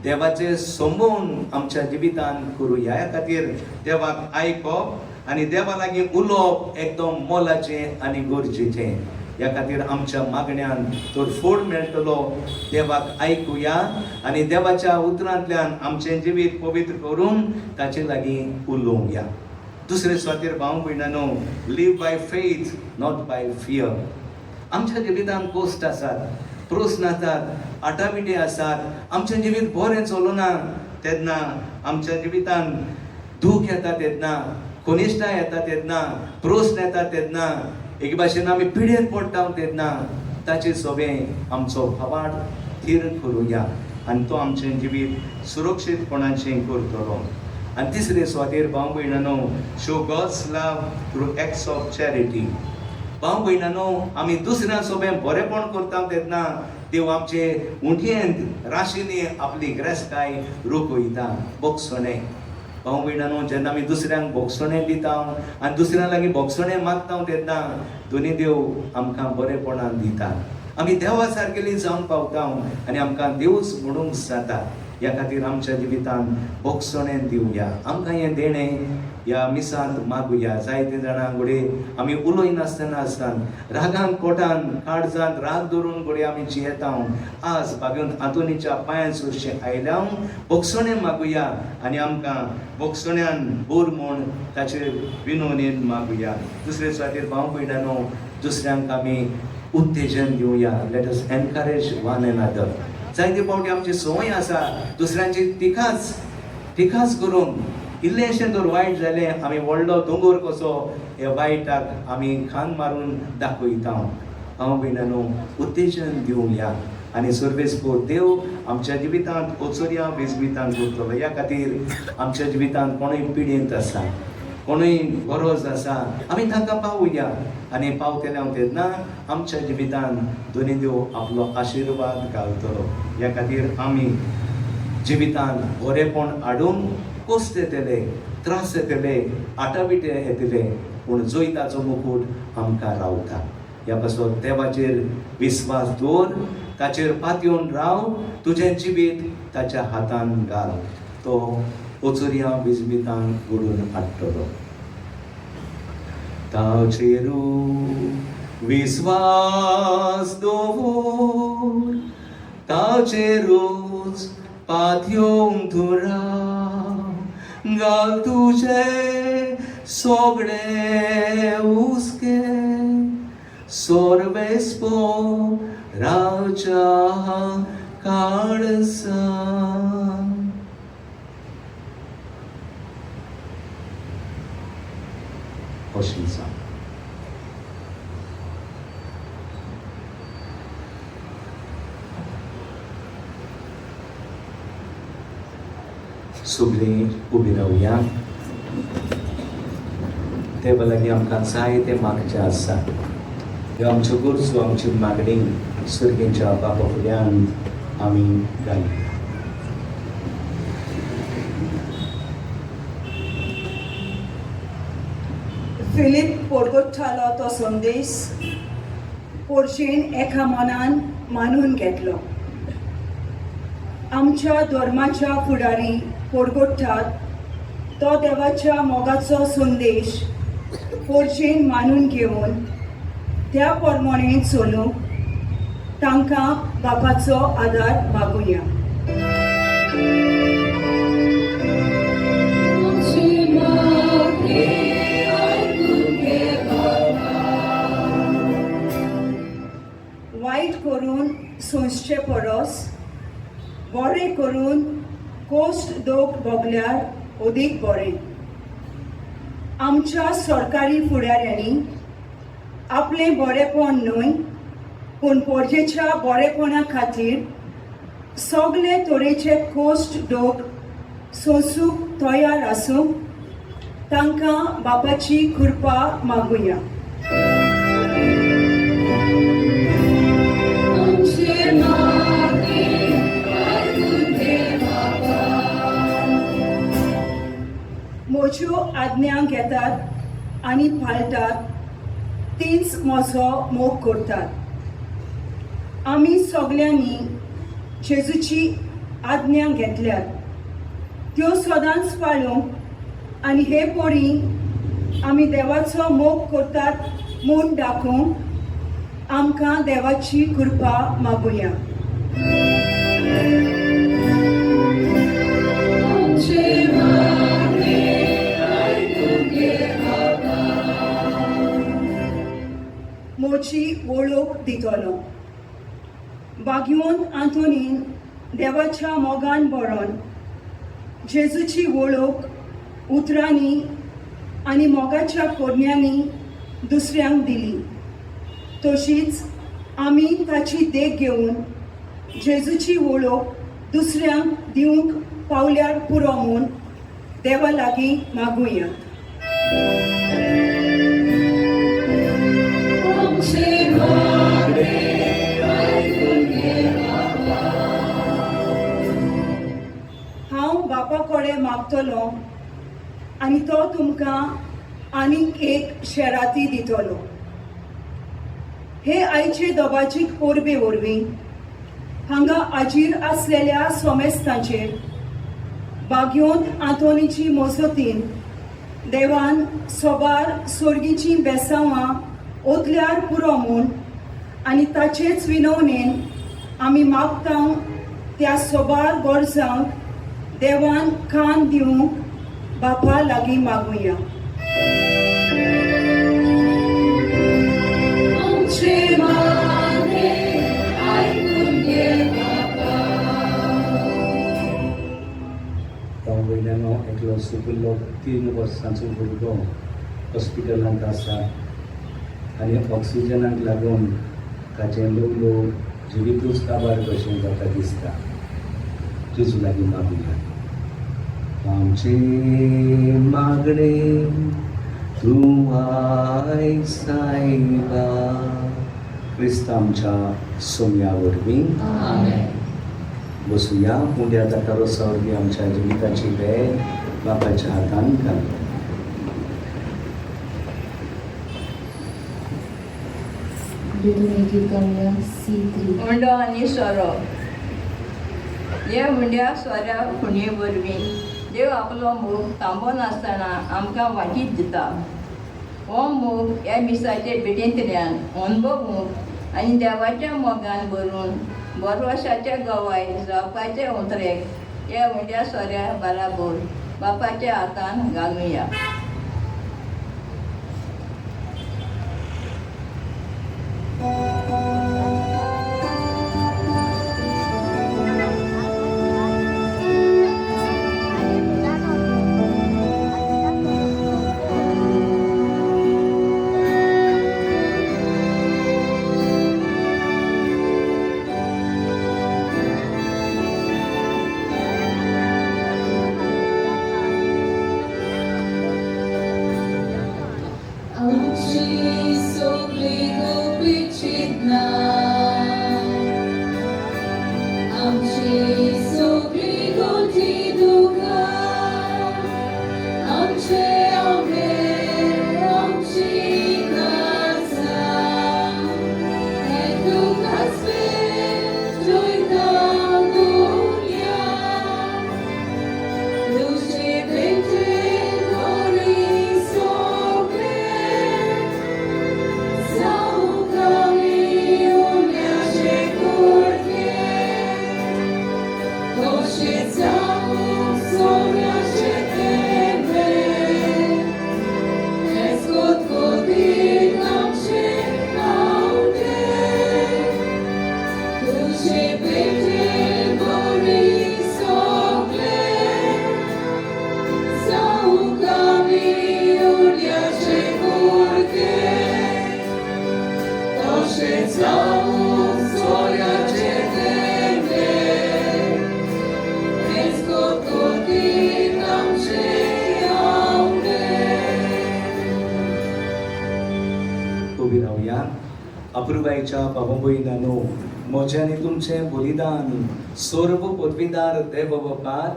देवाचें संबंद आमच्या जिवितान करुया. ह्या खातीर देवाक आयकप आनी देवा लागीं उलोवप एकदम मोलाचें आनी गरजेचें. ह्या खातीर आमच्या मागण्यान तर फोड मेळटलो. देवाक आयकुया आनी देवाच्या उतरांतल्यान आमचें जिवीत पवित्र करून ताचे लागीं उलोवया. दुसरे सुवातेर भाव भयणानो live by faith, not by fear. आमच्या जिवितांत कश्ट आसात, प्रस्न आसात, आटाविटे आसात. आमचें जिवीत बरें चलना तेन्ना, आमच्या जिवितांत दूख येता तेन्ना, कनिश्ठां येता तेन्ना, प्रस्न येता तेन्ना, एक भाशेन आमी पिडेन पडटा तेन्ना ताचे सोबें आमचो भावार्थ थीर करुया आनी तो आमचें जिवीत सुरक्षीतपणाचें करतलो. आनी तिसरे सुवातेर भाव भयणानो show God's love through acts of charity. भाव भयणानो, आमी दुसऱ्या सोबें बरेपण करता तेन्ना देव आमचे उंटयेंत राशींनी आपली ग्रेसकाय रोखयता. बोगसणें भाव भयणानो, जेन्ना आमी दुसऱ्यांक बोगसणें दिता आनी दुसऱ्यां लागीं बोगसणें मागता तेन्ना दोनी देव आमकां बरेपणान दिता. आमी देवा सारकेली जावंक पावता आनी आमकां देवूच म्हणूंक जाता. ह्या खातीर आमच्या जिवितान बोगसणें दिवया. आमकां हें देणें ह्या मिसांत मागुया. जायते जाणां घडये आमी उलयनासतना आसतात, रागान कोटान काळजांत राग धरून घडये आमी जियेता. आज बागेवन आंतोनीच्या पांयान सुरशें आयल्या, बोगसणें मागुया आनी आमकां बोगसण्यान बोर म्हूण ताचेर विनवणेन मागुया. दुसरे सुवातेर भाव भयणानो, दुसऱ्यांक आमी उत्तेजन दिवया. Let us encourage one another. जायते फावटी आमची संवय आसा दुसऱ्यांची तिकाच तिकाच करूंक. इल्लेंशें जर वायट जालें, आमी व्हडलो दोंगर कसो ह्या वायटाक आमी खांद मारून दाखयता. भाव भयणानो, उत्तेजन दिवया आनी सर्वेस्पोर देव आमच्या जिवितांत ओचोरया बेजमितांत करतलो. ह्या खातीर आमच्या जिवितांत कोणूय पिडेंत आसा, कोणूय गरज आसा, आमी तांकां पावया आनी पावतले हांव तेन्ना आमच्या जिवितांत दोनी देव आपलो आशिर्वाद घालतलो. ह्या खातीर आमी जिवितांत बरेपण हाडूंक कश्ट येतले, त्रास येतले, आटाविटे येतले, पूण जैताचो मुकूट आमकां रावता. ह्या पासत देवाचेर विस्वास दवर, ताचेर पातयेवन राव, तुजें जिवीत ताच्या हातान घाल, तो ओचोरया विजमितान घडोवन हाडटलो. ताचेरू विस्वास दवर, ताचेरूच पातयेवन तूं राव, घाल तुजे सगळे हुस्के सर्वेस्पोराच्या काळजांत. अशें जावं. सगळीं उबी रावया. देवा लागीं आमकां जाय तें मागचें आसा. ह्यो आमच्यो गरजो, आमची मागणी सर्गेच्या बापा फुड्यान आमी घालया. फिलीप पोरगोठालो तो संदेश पोर्शेन एका मनान मानून घेतलो. आमच्या धर्माच्या फुडारी पोरगोठात तो देवाच्या मोगाचो संदेश पोर्शेन मानून घेवन त्या प्रमाणे चलूंक तांकां बापाचो आदार मागुया. आमची मागणी आयकून घे बाबा. वायट करून सोंसचे परस बरें करून कोश्ट दोख भोगल्यार अदीक बरें. आमच्या सरकारी फुडाऱ्यांनी आपलें बरेपण न्हय पूण पोरजेच्या बरेपणा खातीर सगळे तरेचे कोश्ट दोख सोंसूंक तयार आसूंक तांकां बापाची कृपा मागुया. आमची मागणी आयकून घे बाबा. म्हज्यो आज्ञा घेतात आनी पाळटात तीच म्हजो मोग करतात. आमी सगल्यांनी जेजूची आज्ञा घेतल्यात, त्यो सदांच पाळूंक आनी हे परी आमी देवाचो मोग करतात म्हूण दाखोवंक आमकां देवाची कृपा मागुया. आमची मागणी आयकून घे बाबा. म्हजी वळख दितलो. बागयोन आंतोनीन देवाच्या मोगान बरोवन जेजूची वळख उतरांनी आनी मोगाच्या कोरण्यांनी दुसऱ्यांक दिली. तशीच आमी ताची देख घेवन जेजूची वळख दुसऱ्यांक दिवंक पावल्यार पुरो म्हूण देवा लागीं मागुया. बापा कडेन मागतलो आनी तो तुमकां आनीक एक शेराती दितलो. हे आयचे दबाजीक परबे वरवीं हांगा आजीर आसलेल्या सोमेस्तांचेर बाग्योंत आंतोनीची मजतीन देवान सोबार सोर्गीचीं बेसांवां ओतल्यार पुरो म्हूण आनी ताचेच विनवणेन आमी मागता त्या सोबार गरजांक देवान कान दिवंक बापा लागीं मागुया. आमचे मागणे आयकून घे बापा. भाव भयणांनो, एकलो सुपुल्लो 3 वर्सांचो भुरगो हॉस्पिटलांत आसा आनी ऑक्सिजनाक लागून ताचें ल्हव ल्हव जिवितूच काबार कशें जाता दिसता. जेजू लागीं मागुया. आमचे मागणे तूं आयक सायबा, क्रिस्त आमच्या सोम्या वरवीं. आमेन. बसुया. उंड्या ताका रोसा वरवीं आमच्या जिविताची वेळ बापाच्या हातान घालया. रिदून गीत गावया C3. उंडो आनी सोरो. हे उंड्या सोऱ्या खुणये वरवीं देव आपलो मोग थांबनासतना आमकां वांटीत दिता. हो मोग ह्या मिसाचे भेटेंतल्यान अनुभवूंक आनी देवाच्या मोगान भरून बरवशाच्या गवाय जावपाचे उतरेक ह्या उंड्या सोऱ्या बराबर बापाच्या हातान घालुया. आमची सगळी गुपीत चिंतना, आमची सगळी गोटी दुखां, आमचे आंबे आमची काळजां, हे तुकाच जोयता दुनिया, तुजे भेटे बरी सगळे, जावंक आमी उण्याचे कुडके, तशें जावंक सोम्याचे थेंबे, हेच कोतकोतीत आमचे आवडे, तुजे भेटे बरी सगळे, जावंक आमी उण्याचे कुडके, तशें जावंक सोऱ्याचे थेंबे, हेच कोतकोतीत आमचे आवडे. उबी रावया. अप्रुबायच्या बाबा भयणांनो, म्हजें आनी तुमचें बलिदान सर्व पदवीदार देव बापार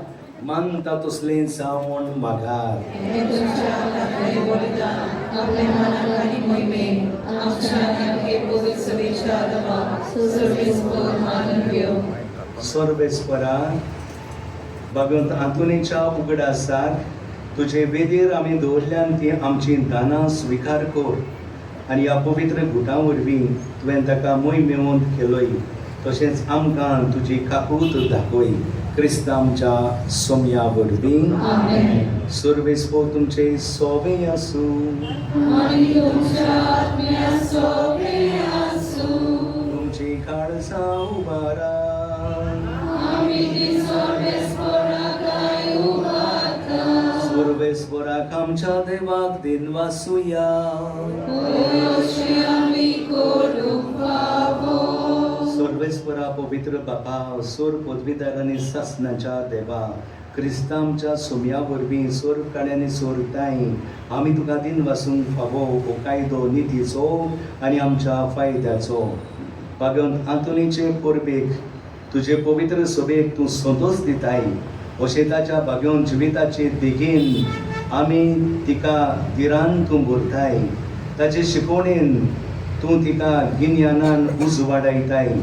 मानता तसलें जावन मागार. हे तुमच्या हातांतलें बलिदान आपल्या मनाक आनी मोहिमेक आमच्या आनी हे पवित्र सभेच्या देवाक सर्वेस्पर मानून घेवं. सर्वेस्परा, भगवंत आंतोनीच्या उगडासाक तुजे वेदीर आमी दवरल्यान ती आमची दानां स्विकार कर आनी ह्या पवित्र गुटां वरवीं तुवें ताका मोय मेळोवन केलोय, तशेंच आमकां तुजी काकूत दाखय, क्रिस्त आमच्या सोम्या वरवीं. आमेन. सर्वेस्पर तुमचे सोवे आसूं. आनी तुमच्या आत्म्या सोबे आसूं. तुमची काळजां उबारा. आमी ती सर्वेस्पराक उबारता. सर्वेस्पराक आमच्या देवाक दिनवासुया. अशें आमी करूंक फावो. सर्वेस्परा, पवित्र बापा, सोर पदवीदार आनी सासणाच्या देवा, क्रिस्तांच्या सोम्या वरवीं सोर काड्यांनी सोरताय आमी तुका दिन वासूंक फावो हो कायदो नितीचो आनी आमच्या फायद्याचो. भगवंत आंतोनीचे परबेक तुजे पवित्र सभेक तूं संतोश दिताय अशें ताच्या भाग्योन जिविताचे देगेन आमी तिका धिरान तूं भरताय, ताचे शिकवणेन तूं तिका गिन्यानान उजवाडायताय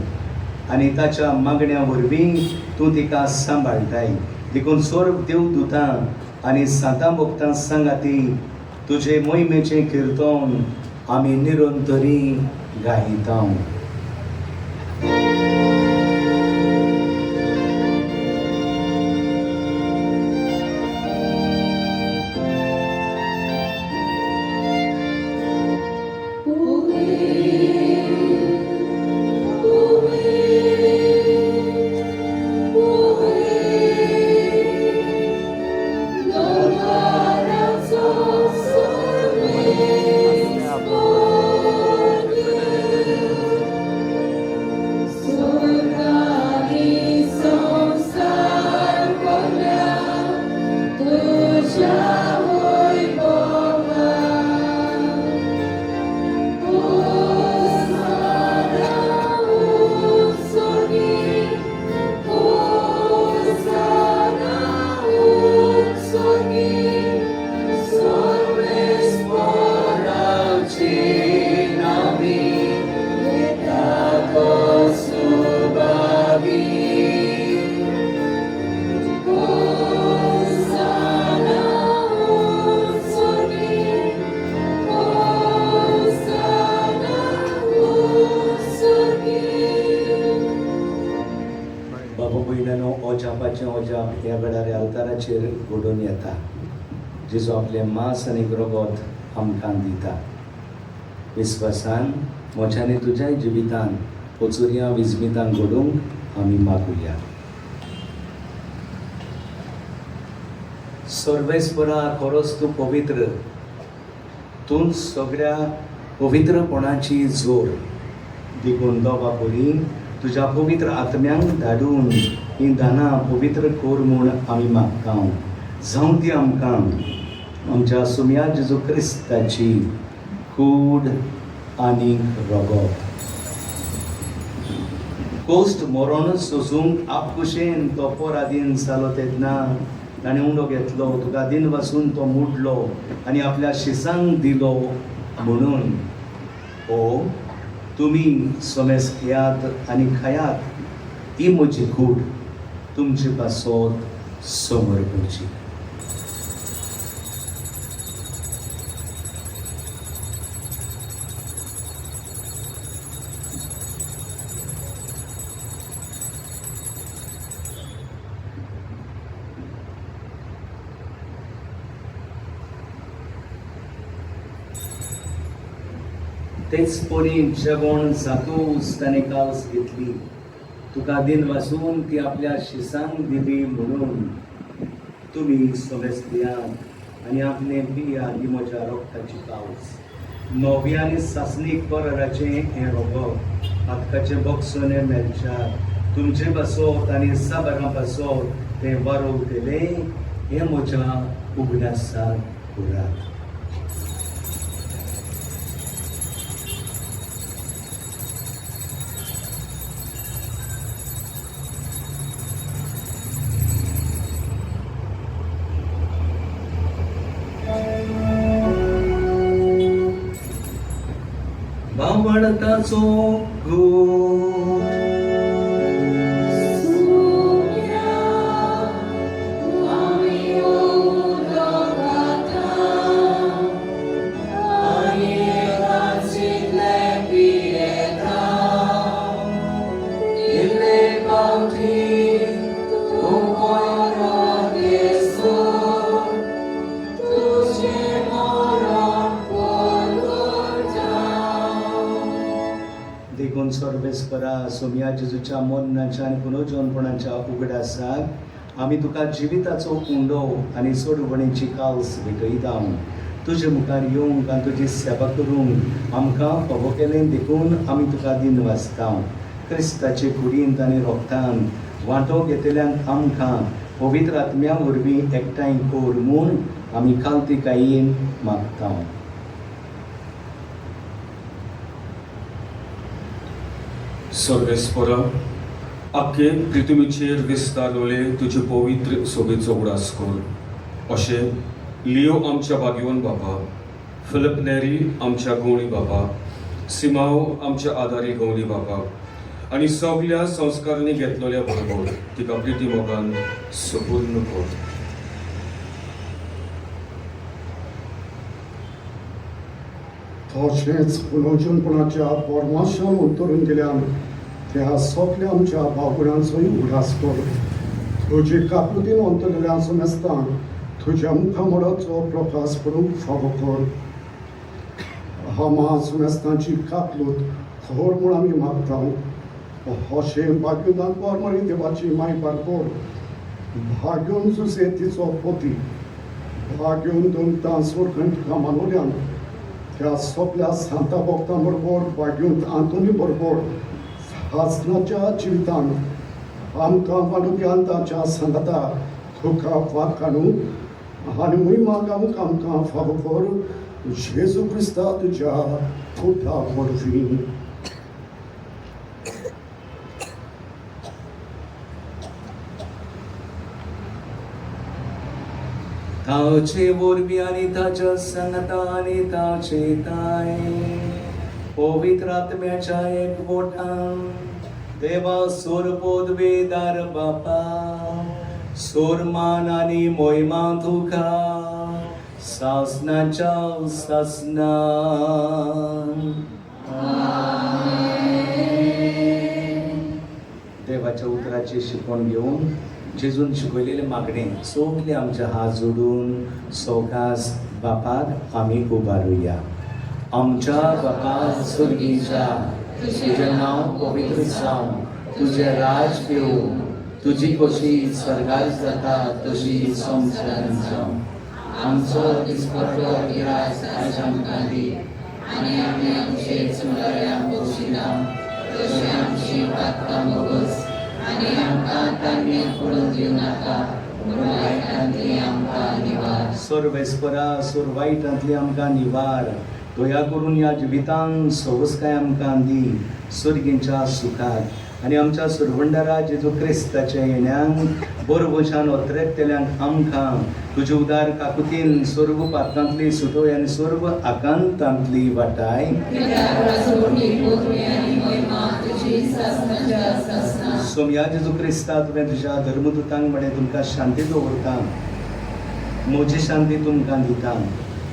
आनी ताच्या मागण्या वरवीं तूं तिका सांबाळटाय। देखून स्वर्ग देवदूतां आनी सांतां भक्तां सांगाती तुजे मोहिमेचें किर्तन आमी निरंतरी गायता। ह्या वेळार अवताराचेर घडोवन येता, जेजू आपलें मांस आनी रगत आमकां दिता। विस्वासान म्हज्या आनी तुज्याय जिवितान वचुरया विस्मितां घडोवंक आमी मागुया। सर्वेस्परा खरोच तूं पवित्र, तूं सगळ्या पवित्रपणाची जोड, देखून दोगा परी तुज्या पवित्र आत्म्यांक धाडून ही दानां पवित्र कर म्हूण आमी मागता। जावं ती आमकां आमच्या सुम्या जेजू क्रिस्ताची कूड आनी रगत। कोश्ट मरण सोसूंक आपकुशेन तो परादीन जालो तेन्ना ताणें उंडो घेतलो, तुका दिन वासून तो मुडलो आनी आपल्या शिसांक दिलो म्हणून ओ तुमी समेस घेयात आनी खायात, ही म्हजी कूड तुमचे पासत समोर करची। तेच परी जेवण जातूच ताणें कावस घेतली, तुका दिन वासून ती आपल्या शिसांक दिली म्हणून तुमी समेस दियात आनी आपणे पियात, ही म्हज्या रोगताची कावस। नवी आनी सासणीक कराराचें हें रगत पातकाचें बक्षणें मेळच्यार तुमचे पासत आनी साबारां पासत तें वारोवतलें, हें म्हज्या उगडासाक करात। बावडताचो घोट सर्वेस्परा सोम्या जेजूच्या मरणाच्या आनी पुनर्जनपणाच्या उगडासाक आमी तुका जिविताचो उंडो आनी सोडवणेची कावस भेटयता। तुजे मुखार येवंक आनी तुजी सेवा करूंक आमकां फावो केलें देखून आमी तुका दिन वाचता। क्रिस्ताचे कुडींत आनी रोगतान वांटो घेतल्यांक आमकां पवित्र आत्म्या वरवीं एकठांय कर म्हूण आमी कावतिकायेन मागता। सर्वेस्परा आख्खे पृथ्वीचेर विस्तारवले तुजे पवित्र सोबेचो उडास कर. अशें लियो आमच्या भाग्यवन बापा, फिलिप नेरी आमच्या गवळी बापा, सिमाव आमच्या आदारी गवळी बापा आनी सगल्या संस्कारांनी घेतलेल्या बरोबर तिका प्रिती मोगान सपूर्ण कर. तशेंच पुनर्जनपणाच्या परमाशान उतरून दिल्यान त्या सगल्या आमच्या भावगुणांचोय उडास कर. तुजे काकुतीन अंतरलेल्या समेस्तांक तुज्या मुखामळाचो प्रकाश पडूंक फावो कर. हामा समेस्तांची काकलूत खर म्हूण आमी मागता. अशें भाग्योदान परमरी देवाची माय बारकोर, भाग्योन जुसे तिचो पोती, भाग्योन दोन सोरखंड तुका मानवल्यान त्या सगल्या सांता भक्तां बरोबर भाग्योंत आंतोनी बरोबर सासणाच्या जिवितान आमकां वाडोवपी ताच्या सांगाता तुका वाग काडूंक आनी मोहिमा गावंक आमकां फावो कर. जेजू क्रिस्ता तुज्या पुता वरवीं. ताचे वरवीं आनी ताच्या सांगाता आनी ताचे ताय पवित्र आत्म्याच्या एकवटान देवा सोर पदवेदार बापा, सोरमान आनी मोहिमा तुका सासनाच्या सासना. देवाच्या उतराची शिकवण घेवन जेजून शिकयलेले मागणे सगळे आमचे हात जोडून सवकास बापाक आमी उबारुया. आमच्या बापा सुर्गीच्या, तुजें नांव पवित्र जावं, तुजें राज येवं, तुजी खोशी स्वर्गार जाता तशी संवसारांत जावं. आमचो दिसपट्टो गिरास आयज आमकां दी आनी आमी आमचे चुकल्यांक बक्षिना तशें आमची पातकां भोगस आनी आमकां तांणी पडून दिवं नाका पूण वायटांतली आमकां निवार. सर्वेस्परा सोर वायटांतली आमकां निवार. दया करून ह्या जिवितांत सवसकाय आमकां दी सुर्गींच्या सुखाक आनी आमच्या सुरवंडारा जेजू क्रिस्ताच्या येण्यान बरभोशान अत्रेकतेल्यांक आमकां तुजे उदार काकुतीन सर्व पात्रांतली सुटोय आनी सर्व आकांतांतली वाटाय. सोमया जेजू क्रिस्ता, तुवें तुज्या धर्मदूतांक म्हळें तुमकां शांती दवरता, म्हजी शांती तुमकां दिता.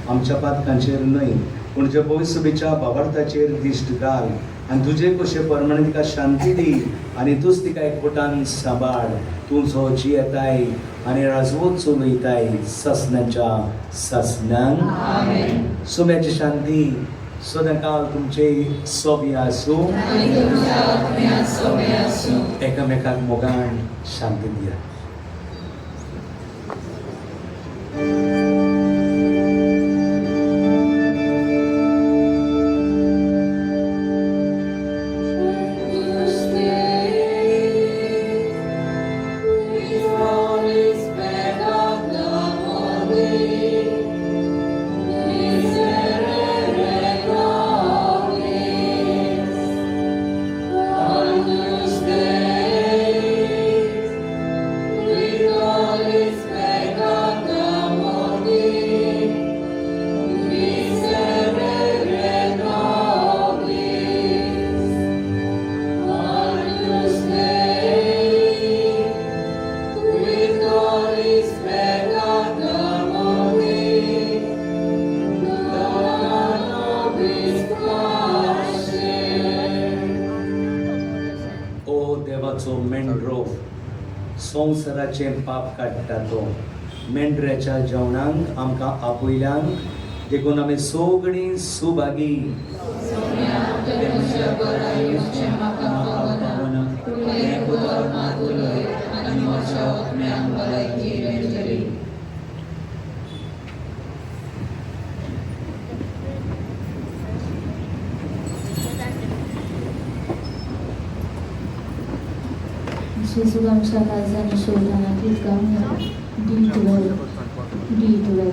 आमच्या पातकांचेर न्हय पूण जे पवित्र बाबार्थाचेर दिश्ट घाल आनी तुजे कशे प्रमाणे तिका शांती दी आनी तूंच तिका एकवटान सांबाळ. तूं जो जियेताय आनी राजवत चलयताय सासणाच्या सासणान. सोम्याची शांती सदांकाल तुमचे सोबी आसूं. एकामेकाक मोगान शांती दिया. संवसाराचें पाप काडटा तो मेंढऱ्याच्या जेवणाक आमकां आपयल्यान देखून आमी सगळीं सुभागी. जेजू आमच्या काळजांनी शोधना गीत गावया. D12 D12.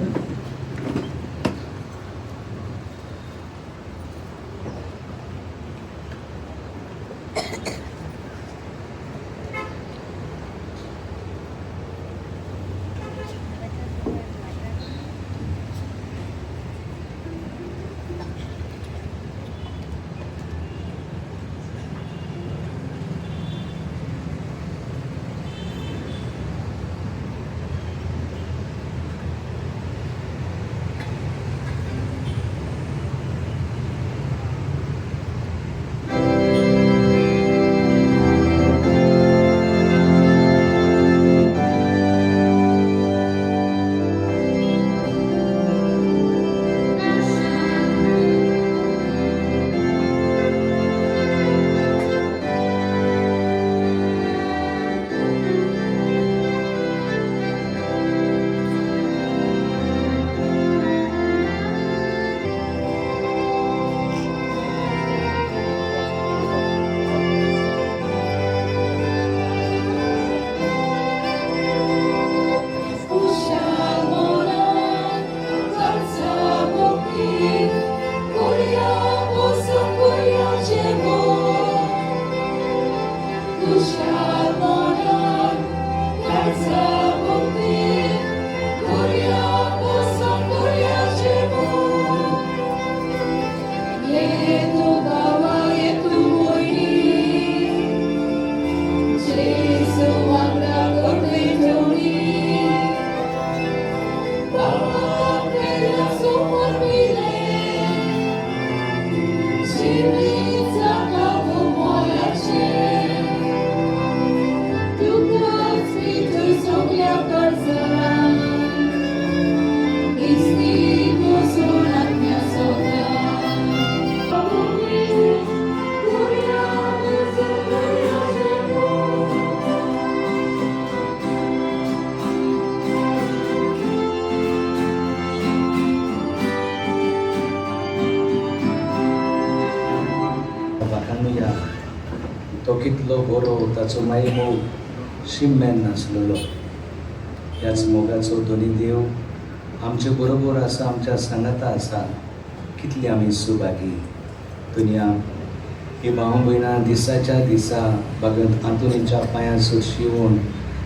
कितलो बरो, ताचो माय मोग शिम्मेन नासलेलो. ह्याच मोगाचो दोनी देव आमचे बरोबर आसा, आमच्या सांगाता आसा. कितली आमी सुभागी. दुनिया ही भाव भयणां दिसाच्या दिसा भगवंत आंतोनीच्या पांयां सूर शिवून,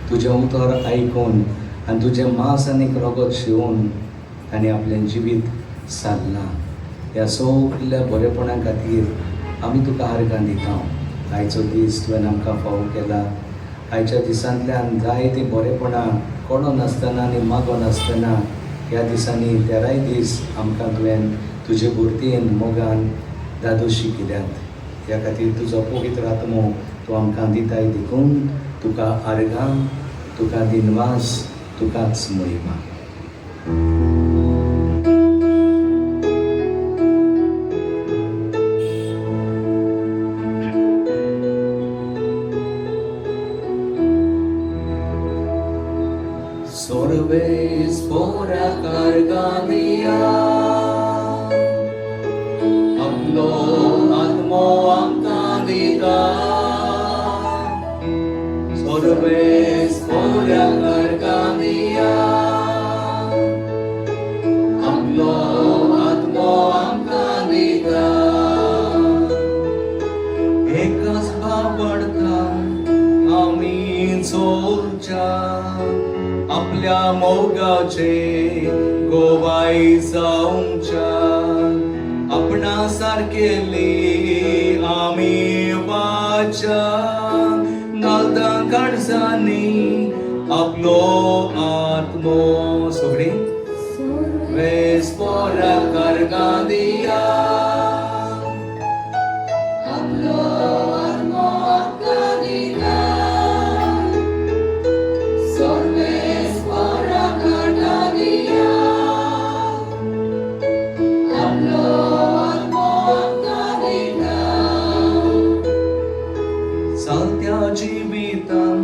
तुजें उतर आयकून आनी तुजें मांस आनी रगत शिवून तांणी आपलें जिवीत सारलां. ह्या सगल्या बरेपणा खातीर आमी तुका आर्गां दिता. आयचो दीस तुवें आमकां फावो केला. आयच्या दिसांतल्यान जायतीं बरेपणां कोणो नासतना आनी मागो नासतना ह्या दिसांनी 13 दीस आमकां तुवें तुजे भुरतेन मोगान दादोशी केल्यात. ह्या खातीर तुजो पवित्र आत्मो तूं आमकां दिताय देखून तुका आर्गां, तुका दिनवास, तुकाच महिमा. Sorves pora cargania, आपलो आत्मो आमकां दिता. Sorves pora cargania, आपलो आत्मो आमकां दिता. एकाच बाबडता आमी चोलच्या, आपल्या मोगाचे गोवाय जावच्या, आपणा सारकेली आमी वाचा, घालता काळजांनी आपलो आत्मो. सगळी वेस पोरा करगांदिया, आपलो आत्मो आमकां दिता. Sorves pora cargadia, आपलो आत्मो आमकां दिता. चलत्या जिवितान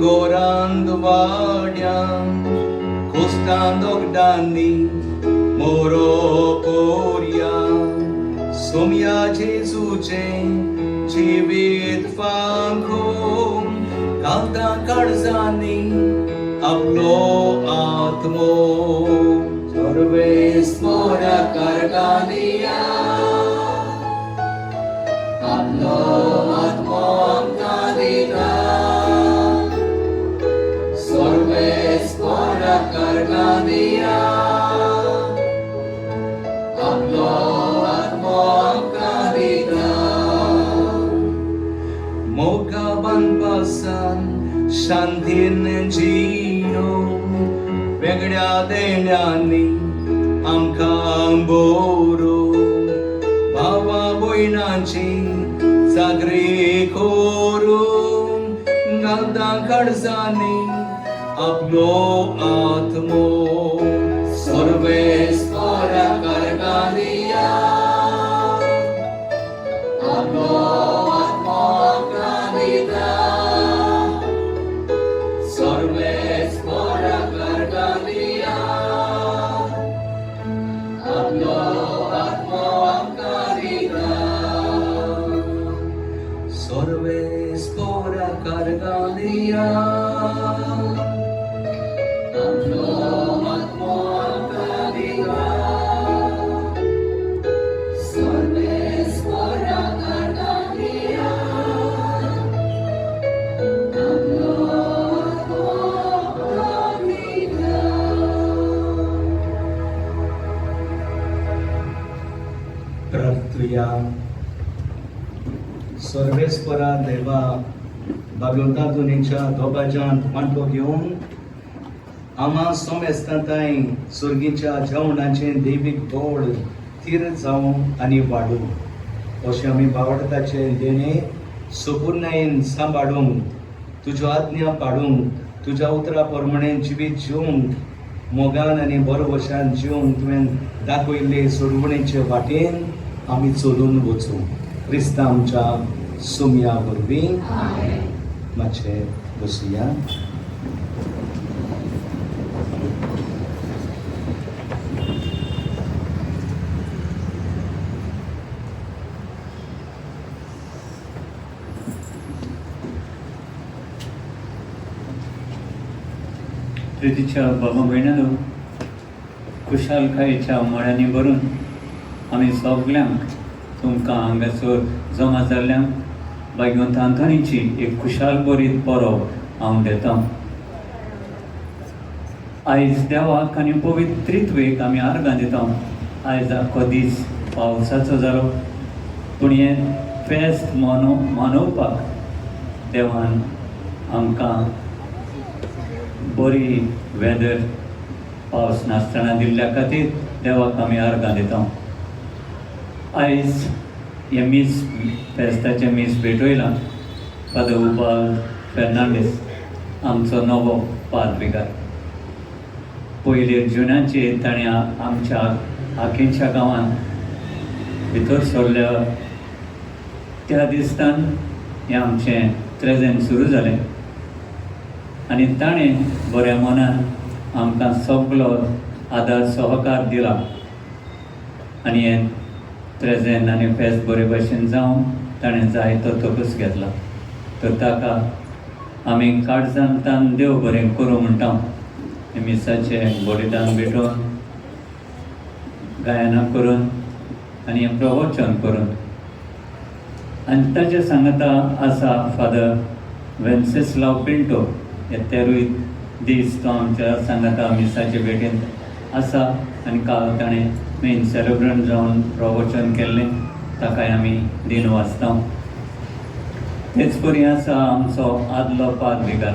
गोरांत वाड्यान कोस्तान दोगडांनी मोरो पोरया, सोम्या जेजूचें जिवीत फांको, घालता काळजांनी आपलो आत्मो. सर्वेस मोरा करगानिया, आपलो आत्मो आमकां दिता. Sorves pora cargadia, आपलो आत्मो आमकां दिता. मोगा बांदपासान शांतीन जियो, वेगळ्या देण्यांनी आमकां बोरो, भावा भयणांची जागरी करून, घालता काळजांनी आपलो आत्मो. Sorves pora cargadia, आपलो आत्मो आमकां दिता. Sorves pora cargadia, आपलो आत्मो आमकां दिता. Sorves pora cargadia, आपलो आत्मो आमकां दिता. Sorves pora cargadia, आपलो आत्मो आमकां दिता. प्रार्थुया. सर्वेस्परा देवा, भगवंता दुनीच्या दोबाजांत वांटो घेवन आमा सोमेस्तांताय सुर्गीच्या जेवणाचें दैवीक गोड थीर जावं आनी वाडूं, अशें आमी बावडताचें देणें सुपुर्णायेन सांबाळूंक, तुज्यो आज्ञा पाडूंक, तुज्या उतरा प्रमाणें जिवीत जिवंक, मोगान आनी बरोवशान जिवंक तुवें दाखयल्ले सोडवणेचे वाटेन आमी चलून वचूं. क्रिस्ता आमच्या सुमया वरवीं. मातशें बसुया. प्रितीच्या बाबा भयणानो, खुशालकायेच्या मळ्यांनी भरून आमी सगल्यांक तुमकां हांगासर जमा जाल्ल्यांक भाग्यवंत आंतोनीची एक खुशाल बरीत परब हांव दितां. आयज देवाक आनी पवित्रित्वेक आमी आर्गां दिता. आयज आख्खो दीस पावसाचो जालो, पूण हें फेस्त मनोवपाक देवान आमकां बरी वेदर पावस नासतना दिल्ल्या खातीर देवाक आमी आर्गां दिता. आयज हें मीस फेस्ताचें मीस भेटयलां फादर उबाल फेर्नांडीस, आमचो नवो पादविगार. पयले जुनाचेर ताणें आमच्या आकेंच्या गांवांत भितर सरल्या त्या दिसान हें आमचें त्रेजेन सुरू जालें आनी ताणें बऱ्या मनान आमकां सगलो आदार सहकार दिला आनी हें त्रेजेन आनी फेस्त बरे भशेन जावन ताणें जायतो तकस घेतला. तर ताका आमी काळजान तान देव बरें करूं म्हणटा. मिसाचें बलिदान भेटोवन, गायनां करून आनी हें प्रवचन करून. आनी ताच्या सांगाता आसा फादर वेन्सेस्लाव पिंटो. हे तेरूय दीस तो आमच्या सांगाता मिसाचे भेटेंत आसा आनी काल ताणें मेन सेलेब्रंट जावन प्रवचन केल्लें, ताकाय आमी दिन वाचता. तेच परी आसा आमचो आदलो पादविगार,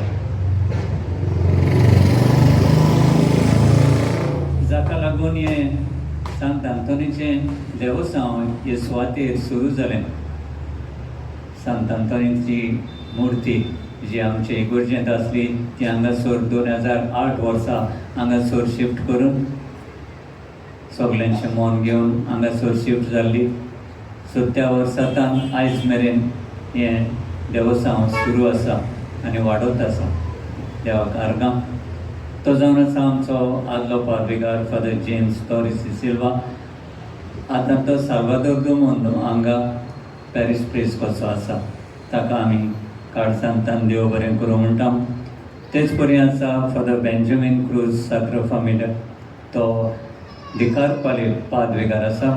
जाका लागून हें सांत आंतोनीचें देवसांव हे सुवातेर सुरू जालें. सांत आंतोनीची मुर्ती जी आमचे इगर्जेंत आसली ती हांगासर 2008 वर्सा हांगासर शिफ्ट करून सगल्यांचें मन घेवन हांगासर शिफ्ट जाल्ली. सो त्या वर्सांतान आयज मेरेन हें देवसांव सुरू आसा आनी वाडत आसा. देवाक आर्गां. तो जावन आसा आमचो आदलो पादविगार फादर जेम्स टॉरिस सिल्वा. आतां तो साल्वादोर दो मुंदो हांगा पॅरीस प्रेस कसो आसा, ताका आमी काळजांतान देव बरें करूं म्हणटा. तेच परी आसा फादर बेंजामीन क्रूज साक्र फामिल्या, तो दिकारपाले पादविगार आसा,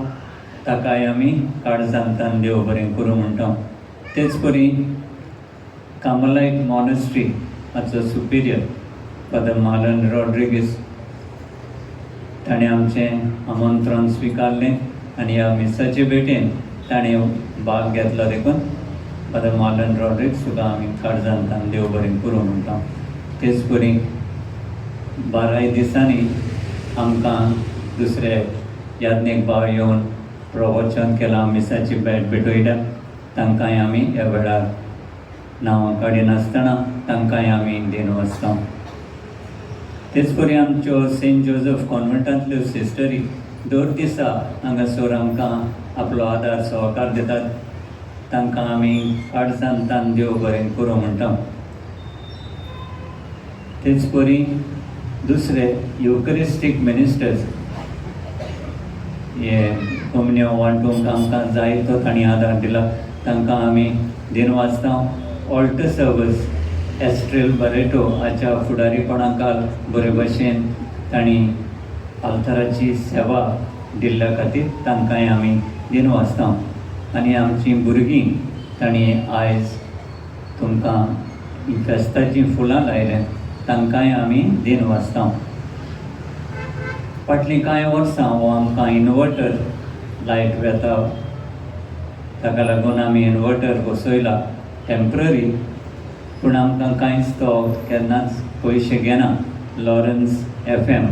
ताकाय आमी काळजांतान देव बरें करूं म्हणटा. तेच परी कार्मलायट मॉनेस्ट्री हाचो सुपिरियर फादर मालन रॉड्रिगीस, ताणें आमचें आमंत्रण स्विकारलें आनी ह्या मिसाचे भेटेन ताणें भाग घेतलो. देखून फादर मालन रॉड्रिग्स तुका आमी काळजांतान देव बरें करूं म्हणटा. तेच परी बाराय दिसांनी आमकां दुसरे याज्ञीक भाव येवन प्रवचन केलां, मिसाची भेट भेटयल्या, तांकांय आमी ह्या वेळार नांवां काडिनासतना तांकांय आमी दिन वाचता. तेच परी आमच्यो सेंट जोजफ कॉन्वंटांतल्यो सिस्टरी दर दिसा हांगासर आमकां आपलो आदार सहकार दितात, तांकां आमी काळजांतान देव बरें करूं म्हणटा. तेच परी दुसरे युकरिस्टीक मिनिस्टर्स हे कोमन्यो वांटूंक आमकां जाय तो तांणी आदार दिला, तांकां आमी दिन वाचता. ऑल्टर सर्वस एस्ट्रेल बरेटो हाच्या फुडारीपणाकाल बरे भशेन तांणी आल्ताराची सेवा दिल्ल्या खातीर तांकांय आमी दिन वाचता. आनी आमचीं भुरगीं तांणी आयज तुमकां फेस्ताचीं फुलां लायल्यात, तांकांय आमी दिन वाचता. फाटलीं कांय वर्सां हो आमकां इन्वर्टर लायट वेता, ताका लागून आमी इन्वर्टर बसयला टेम्प्ररी, पूण आमकां कांयच तो केन्नाच पयशे घेना. लॉरन्स एफ एम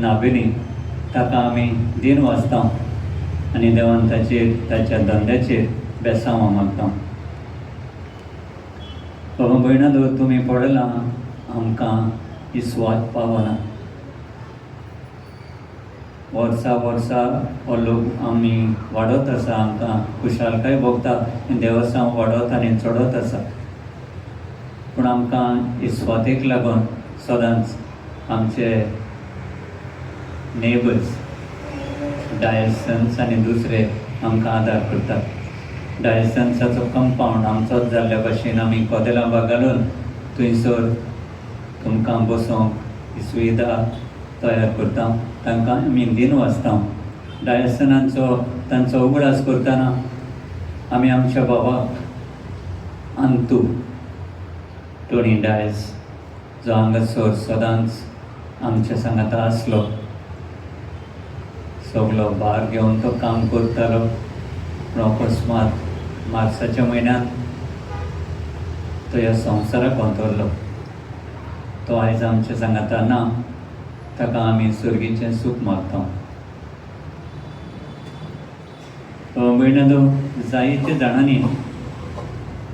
नाबिनी, ताका आमी दिन वाचता आनी देवान ताचेर ताच्या धंद्याचेर बेसांव मागता. बाबा भयणा, तुमी पळयलां आमकां ही सुवात पावना. वर्सा वर्सा हो लोक आमी वाडत आसा, आमकां खुशालकाय भोगता, देवसांव वाडत आनी चडत आसा, पूण आमकां ही सुवातेक लागून सदांच आमचे नेबर्स डायसन्स आनी दुसरे आमकां आदार करतात. डायसन्साचो कंपावंड आमचोच जाल्ल्या भशेन आमी कदेलां घालून थंयसर तुमकां बसोंक ही सुविधा तयार करता, तांकां आमी दिन वाचता. डायसनांचो तांचो उगडास करतना आमी आमच्या बाबाक अंतू टोनी डायस जो हांगासर सदांच आमच्या सांगाता आसलो, सगलो भार घेवन तो काम करतालो. पूण अकस्मात मार्साच्या म्हयन्यांत तो ह्या संवसाराक अंतरलो. तो आयज आमच्या सांगाता ना, ताका आमी सर्गीचें सूख मागता. भयणांनो, जायते जाणांनी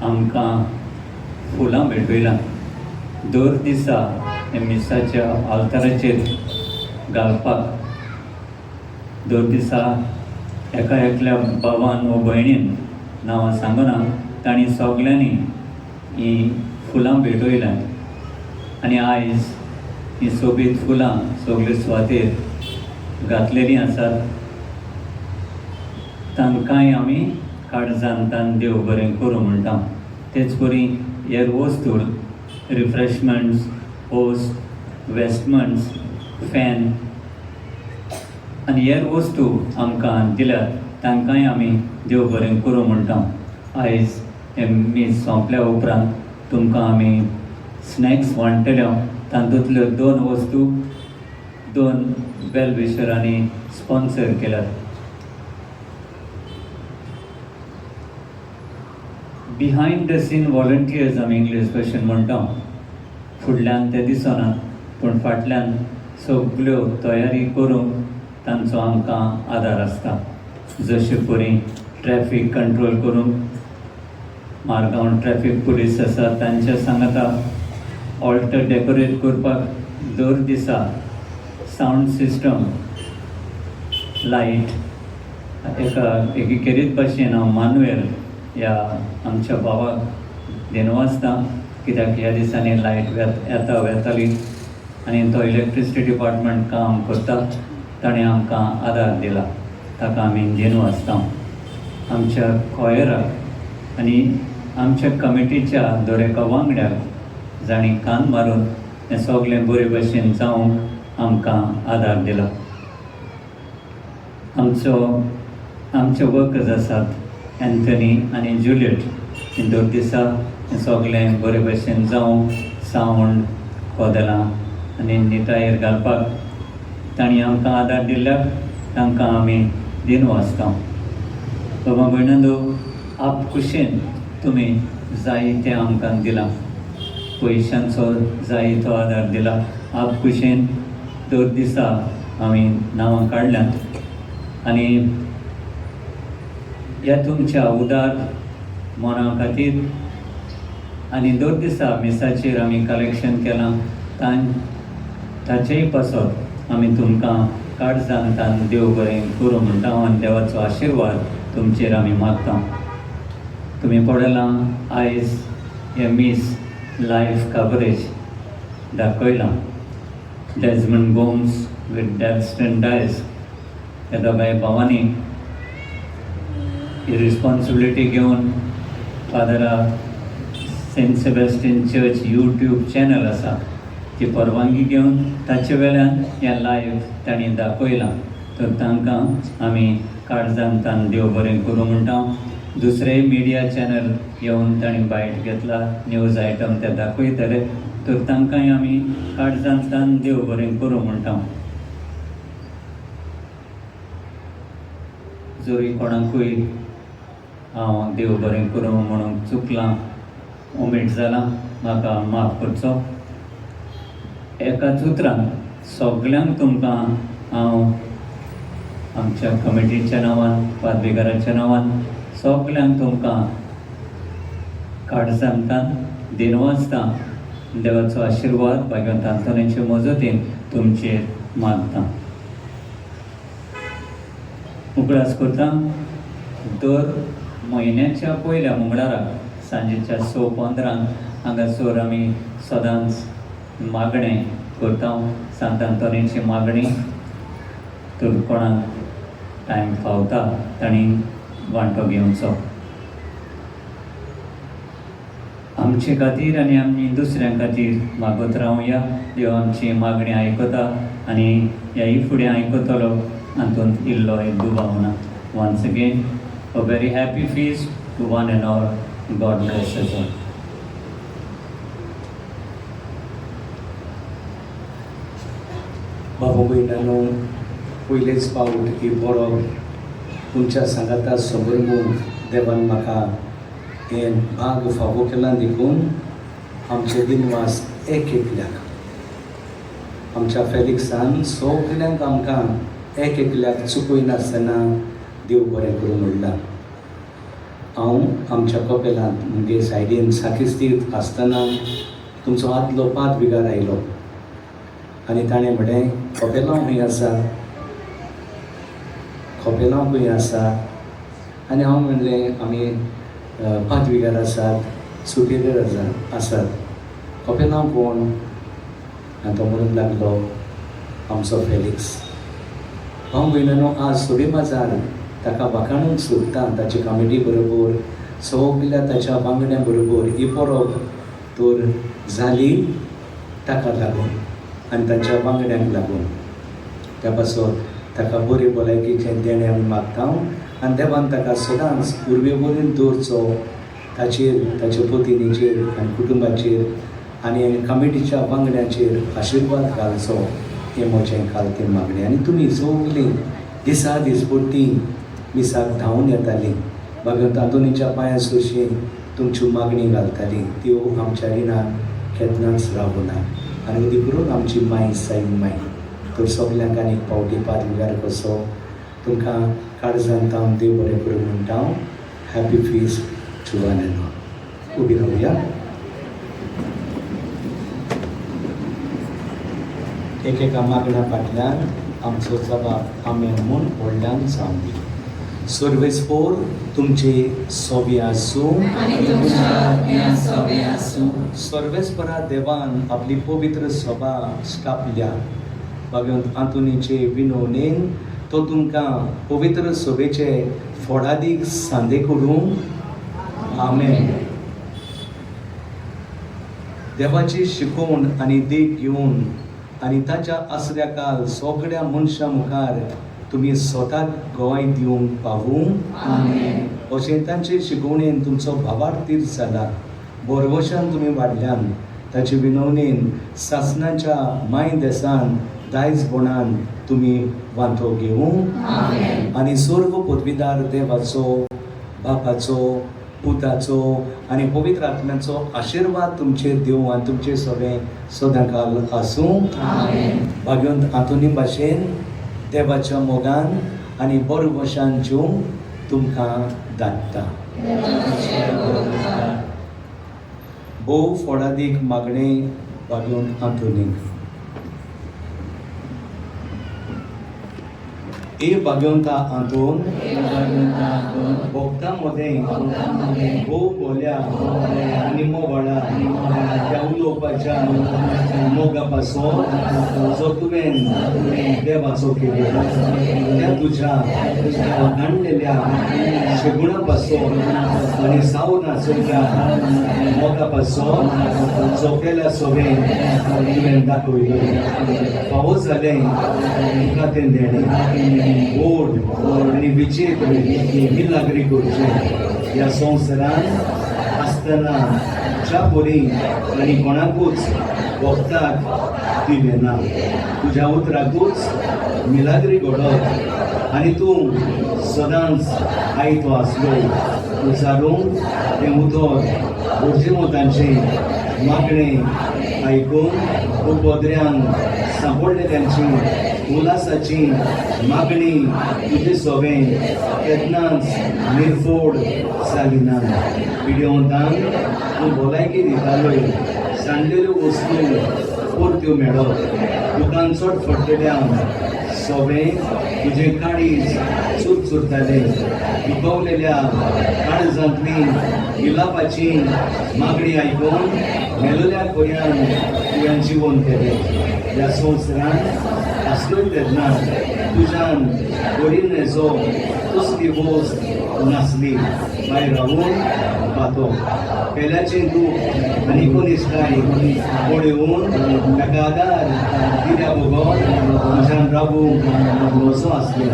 आमकां फुलां भेटयलां. दर दिसा मिसाच्या आल्ताराचेर घालपाक दर दिसा एका एकल्या बाबान वा भयणीन नांवां सांगना, तांणी सगल्यांनी हीं फुलां भेटयल्यांत आनी आयज हीं सोबीत फुलां सगळे सुवातेर घातलेलीं आसात. तांकांय आमी काळजान तान देव बरें करूं म्हणटा. तेच परी हेर वस्तू, रिफ्रेशमेंट्स, होस्ट, वेस्टमेंट्स, फॅन आनी हेर वस्तू आमकां दिल्यात, तांकांय आमी देव बरें करूं म्हणटा. आयज हें मीस सोंपल्या उपरांत तुमकां आमी स्नॅक्स वांट्टले. तातूंतल्यो दोन वस्तू दोन वेल विशरांनी स्पॉन्सर केल्यात. बिहायंड the scene volunteers आमी इंग्लीश भाशेन म्हणटा. फुडल्यान ते दिसनात, पूण फाटल्यान सगल्यो तयारी करूंक तांचो आमकां आदार आसता. जशे परी ट्रॅफीक कंट्रोल करूंक मारगांव ट्रॅफीक पुलीस आसा, तांच्या सांगाता ऑल्टर डेकोरेट करपाक दर दिसा सावंड सिस्टम, लायट एका एकेकेरीत भाशेन हांव मानुएल ह्या आमच्या भावाक दिनवासता, कित्याक ह्या दिसांनी लायट येता वेताली आनी तो इलेक्ट्रिसिटी डिपार्टमेंट काम करता, ताणें आमकां आदार दिला, ताका आमी दिनवासता. आमच्या कॉयराक आनी आमच्या कमिटीच्या दर एका वांगड्याक जांणी कान मारून हें सगळें बरे भशेन जावंक आमकां आदार दिला. आमचे वर्कर्स आसात एन्थनी आनी जुलियट, ही दर दिसा हें सगळें बरे भशेन जावंक सावंड, कोदेलां आनी निटायेर घालपाक तांणी आमकां आदार दिल्ल्याक तांकां आमी दिनवासता. बाबा भयणांनो, आप खुशेन तुमी जाय तें आमकां दिलां, पयशांचो जाय तो आदार दिला. आप खुशेन दर दिसा आमी नांवां काडल्यांत आनी ह्या तुमच्या उदार मना खातीर आनी दर दिसा मिसाचेर आमी कलेक्शन केलां, ताचेय पासत आमी तुमकां काळजान तान देव बरें करूं म्हणटा आनी देवाचो आशिर्वाद तुमचेर आमी मागता. तुमी पळयलां आयज हें मीस लायव्ह कवरेज दाखयलां. डेजमंड गोम्स विथ डॅल्स्टन डायस ह्या दोगांय भावांनी ही रिस्पॉन्सिबिलिटी घेवन फादरा Saint Sebastian church YouTube channel आसा ती परवानगी घेवन ताचे वेल्यान हें लायव्ह तांणी दाखयलां. तर तांकां आमी काळजान तान देव बरें करूं म्हणटा. दुसरेय मिडिया चॅनल येवन तांणी बायट घेतला, न्यूज आयटम ते दाखयतले, तर तांकांय आमी काळजान तान देव बरें करूं म्हणटा. जरी कोणाकूय हांव देव बरें करूं म्हणूंक चुकलां, उमेद जालां, म्हाका माफ करचो. एकाच उतरान सगल्यांक तुमकां हांव आमच्या कमिटीच्या नांवान, पादविगाराच्या नांवान सगल्यांक तुमकां काळजांतान दिनवासता. देवाचो आशिर्वाद भाग्यवंत आंतोनीचे मजतीन तुमचेर मागता. उगडास करता, दर म्हयन्याच्या पयल्या मंगळाराक सांजेच्या 6:15 हांगासर आमी सदांच मागणें करता, सांत आंतोनीची मागणी. तर कोणाक टायम फावता तांणी वांटो घेवचो. आमचे खातीर आनी आमी दुसऱ्यां खातीर मागत रावया. देव आमची मागणी आयकता आनी ह्याय फुडें आयकतलो हातूंत इल्लो एक दुबाव ना. Once again a very happy feast to one and all. God bless us all. बाबू भयणांनो, पयलेच फावट ही बरोब तुमच्या सांगाता समर्मूंक देवान म्हाका हें भाग फावो केला देखून आमचे दिनवास एक एकल्याक. आमच्या फेलिक्सान सगल्यांक आमकां एक एकल्याक चुकयनासतना देव बरें करूं म्हणलां. हांव आमच्या कपेलांत म्हणजे सायडीन साकिस्तीत आसतना तुमचो आदलो पाद विगार आयलो आनी ताणें म्हणलें, कपेलांव खंय आसा, कपेलांव खंय आसा? आनी हांव म्हणलें, आमी पादविगार आसात, सुपिरियर आसात, कपेलांव कोण? आनी तो म्हणूंक लागलो, आमचो फेलिक्स. हांव भयणांनो आज सोबे बाजार ताका वाखाणूंक सोदता. ताचे कमिटी बरोबर सगल्या ताच्या वांगड्यां बरोबर ही परब तर जाली ताका लागून आनी ताच्या वांगड्यांक लागून. त्या पासत ताका बरे भलायकेचें देणें आमी मागता आनी देवान ताका सदांच उर्बे वरीन दवरचो, ताचेर, ताच्या पतिनीचेर आनी कुटुंबाचेर आनी कमिटीच्या वांगड्यांचेर आशिर्वाद घालचो हें म्हजें खालतें मागणें. आनी तुमी सगलीं दिसा दिसपट्टी मिसाक धांवून येतालीं, बागेवंत आंतोनीच्या पांयां सरशीं तुमच्यो मागणी घालतालीं, त्यो आमच्या रिणान केन्नाच रावना. आनी उदी करून आमची माय साई माय तर सगल्यांक आनी एक फावटी पादविगार कसो तुमकां काळजान तावन देव बरें करूं म्हणटा हांव. Happy feast to one and all. उबी रावया. एकेका मागण्या फाटल्यान आमचो जबाब आमेन म्हूण व्हडल्यान जावं दी. सर्वेस्पोर तुमचे सोबे आसूं. सर्वेस्परा देवान आपली पवित्र सभा स्थापल्या. भगवंत आंतोनीचे विनवणेन तो तुमकां पवित्र सभेचे फोडादीक सांदे करूं. आमेन. देवाची शिकवण आनी देख घेवन आनी ताच्या आसऱ्या काल सगळ्या मनशां मुखार तुमी स्वताक गवाय दिवंक पावूं. अशें तांचे शिकवणेन तुमचो भावार्थ तीर्थ जाला. बोरवशान तुमी वाडल्यान ताचे विनवणेन सासणाच्या माय देसान दायजपणान तुमी वांटो घेवं. आनी सर्व पदवीदार देवाचो, बापाचो, पुताचो आनी पवित्र आत्म्याचो आशिर्वाद तुमचेर दिवं आनी तुमचे सगळें सदांकाल आसूं. भाग्यवंत आंतोनी भाशेन देवाच्या मोगान आनी बरोवशान जीव तुमकां धाडटा. भोव फोडादीक मागणें भाग्यवंत आंतोनीक. ए भाग्यवंता आंतोन, भक्तां मदें भोव बोल्या आनी मोवाळा त्या उलोवपाच्या मोगा पासून जो तुवें देवाचो केलो त्या तुज्या वाखाणलेल्या शेगुणा पासून आनी सावनाचोच्या मोगा पासून जो केल्या सोबें तुवें दाखयलो. फावो जालें तुका तें देणें गोड आनी विचित्र मिलाग्री करचें. ह्या संवसारांत आसतना ज्या बरी आनी कोणाकूच भक्ताक दिलें ना, तुज्या उतराकूच मिलाग्री घडत आनी तूं सदांच आयतो आसलो. उचारूंक तें उतर गरजेवंतांचें मागणें आयकून उपद्र्यांक सांपडलेल्यांची उल्हासाची मागणी तुजे सोबें केन्नाच निर्फोड जाली ना. पिडियोंतांक तूं भलायकी दितालोय, सांडलेल्यो वस्तू परत्यो मेळत, दुकान चड फडटल्यांक सोबें तुजें काळीज चुरचुरतालें. दुखवलेल्या काळजांतली विलापाची मागणी आयकून मेलोल्या खोऱ्यान तुवें जिवन केलें. ह्या संवसारांत आसलोय तेन्ना तुज्यान करी नेजो तसली वस्त नासली मागीर रावून पातो पेल्याचें दूख आनी एकोनिश्ठाय पळोवन ताका आदार दिल्या बगर म्हज्यान रावूंक नजो आसलें.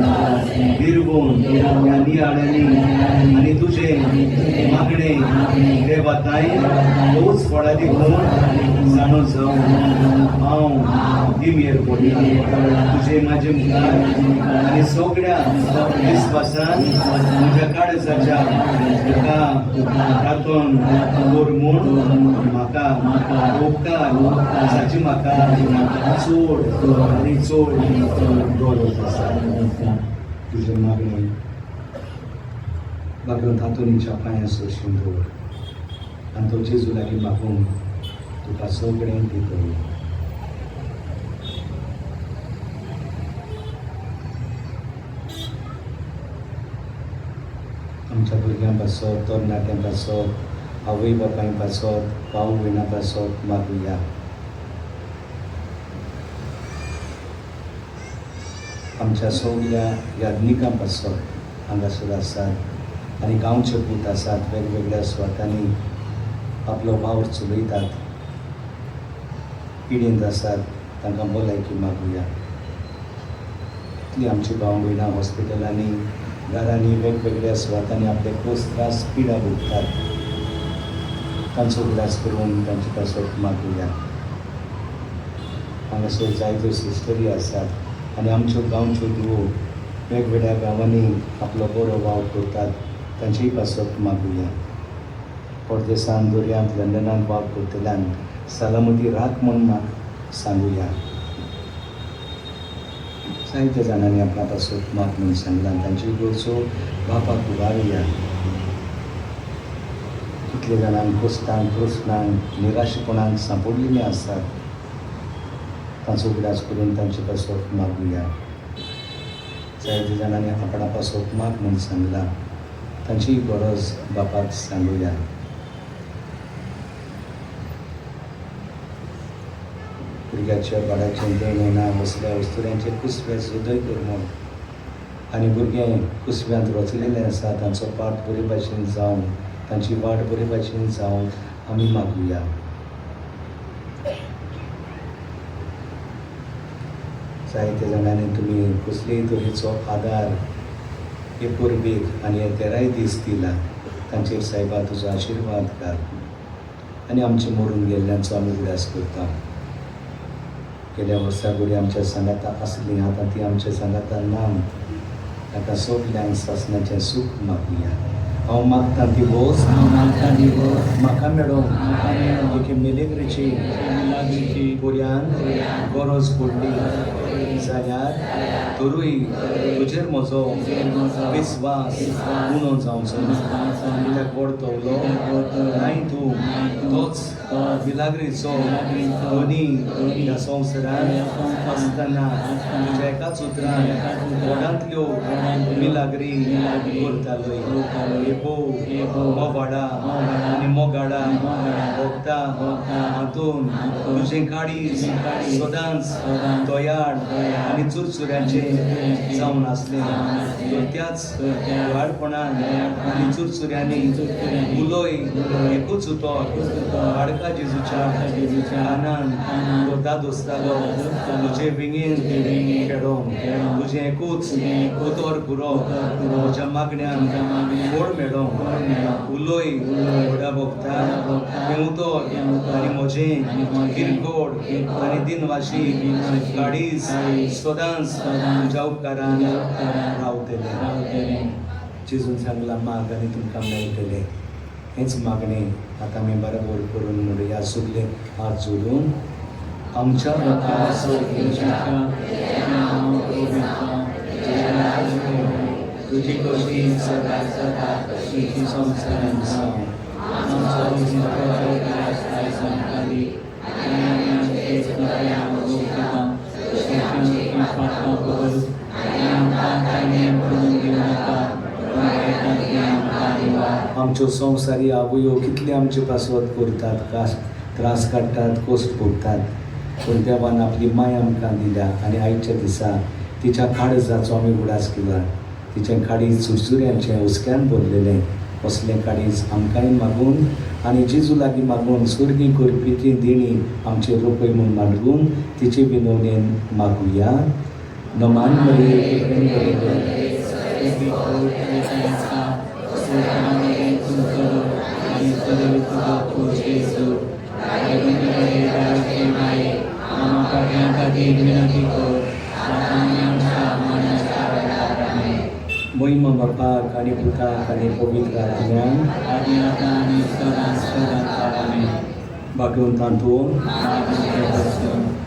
निर्गूण ह्या नियाळ्यांनी आनी तुजें मागणें देवाताय भोवच फळादीक म्हूण जाणो जावन हांव दिमयेर पडटा तुजे म्हाजे मुखार आनी सगळ्या विस्वासान म्हज्या काळजाच्या तुका प्रार्थन कर म्हूण म्हाका उपकार जाची म्हाका चड आनी चड गरज आसा. तुजें मागणें बाबरो तातोनीच्या पांयां सरशीं दवर आनी तो जेजू लागीं मागून तुका सगळें दितलो. आमच्या भुरग्यां पासत, तरणाट्यां पासत, आवय बापाय पासत, भाव भयणां पासत मागुया. आमच्या सगल्या याज्ञिकां पासत हांगासर आसात आनी गांवचे पूत आसात, वेगवेगळ्या सुवातांनी आपलो वावर चलयतात, पिडेंत आसात, तांकां भलायकी मागुया. इतली आमची भाव भयणां हॉस्पिटलांनी, घरांनी, वेगवेगळ्या सुवातांनी आपले खोस त्रास पिडा भोगतात, तांचो उगडास करून तांचे पासत मागुया. हांगासर जायत्यो सिस्टरी आसात आनी आमच्यो गांवच्यो धुवो वेगवेगळ्या गांवांनी आपलो बरो वावर करतात, तांचेय पासत मागुया. परदेसान, दर्यांत, लंडनांत वावर करतल्यांक सलामती राख म्हूण सांगुया. जायत्या जाणांनी आपणा पासत माग म्हूण सांगलां, तांची गरजो बापाक उबारुया. कितले जाणांक कश्टांक, प्रस्नांक, निराशेपणाक सांपडलेलीं आसात, तांचो उगडास करून तांचे पासत मागुया. जायत्या जाणांनी आपणा पासत माग म्हूण सांगलां, तांची गरज बापाक सांगुया. भुरग्याच्या बाडाचें देणें ना असल्या वस्तुऱ्यांचेर कुसव्या सुदय कर म्हूण आनी भुरगें कुसव्यांत रचलेलें आसा तांचो पाठ बरे भाशेन जावन, तांची वाट बरे भाशेन जावन आमी मागुया. जायत्या जाणांनी तुमी कसलेय तरेचो आदार हे परबेक आनी हे तेराय दीस दिला, तांचेर सायबा तुजो आशिर्वाद घाल आनी आमचे मरून गेल्ल्यांचो आमी उगडास करता. गेल्या वर्सा घडये आमच्या सांगाता आसलीं, आतां ती आमच्या सांगाता ना, ताका सगल्यांक सासणाचें सूख मागुया. हांव मागतां ती वोस म्हाका मेळों एके मेलेग्रीची बोऱ्यान गरज पडली जाल्यार तरूय तुजेर म्हजो विस्वास उणो जावचो ना. कित्याक व्हड तवलो नाय तूं तोच मिलाग्रीचो धनी ह्या संवसारांत आसतना तुज्या एकाच उतरान व्हडांतल्यो मिलाग्री करतालोय. हे भोव मोवाडा आनी मोगाडा भोगता हातून तुजें काळीज सदांच दयाळ आनी चुरचुऱ्यांचें जावन आसलें, तर त्याच दयाळपणान आनी चुरचुऱ्यांनी उलय एकूच उतर हाडका जेजूच्या कानान तो दादोसतालो तुजे विंगेन खेळोंक तुजें एकूच उतर पुरो म्हज्या मागण्यान फळ मेळोंक. उलय व्हडा भोगता तें उतर आनी म्हजें किरकोळ आनी दिनवाशी काळीज सदांच तुज्या उपकारान रावतलें. जेजून सांगलां माग आनी तुमकां मेळटलें. हेंच मागणें आतां आमी बरोबर करून म्हणुया. सगळे हात जोडून आमच्या बापा तुजी खोशी सदा सदा तुजी संवसारांत जावं. आमच्यो संवसारी आवयो कितले आमचे पासत करतात, त्रास काडटात, कश्ट भोगतात, पूण देवान आपली माया आमकां दिल्या आनी आयच्या दिसा तिच्या काळजाचो आमी उगडास केला. तिचें काळीज चुरचुऱ्यांचें हुस्क्यान भरलेलें. असलें काळीज आमकांय मागून आनी जेजू लागीं मागून स्वर्गीं करपी ती देणी आमचेर रोपय म्हूण मागून तिचे विनवणेन मागुया. नमान मरिये, कृपेन भरिल्ले. मोहिमा बापाक आनी पुताक आनी पवित्र आत्म्याक आदी आतां आनी सदांच सदां. आमेन. भाग्यवंतांतू. आदीं.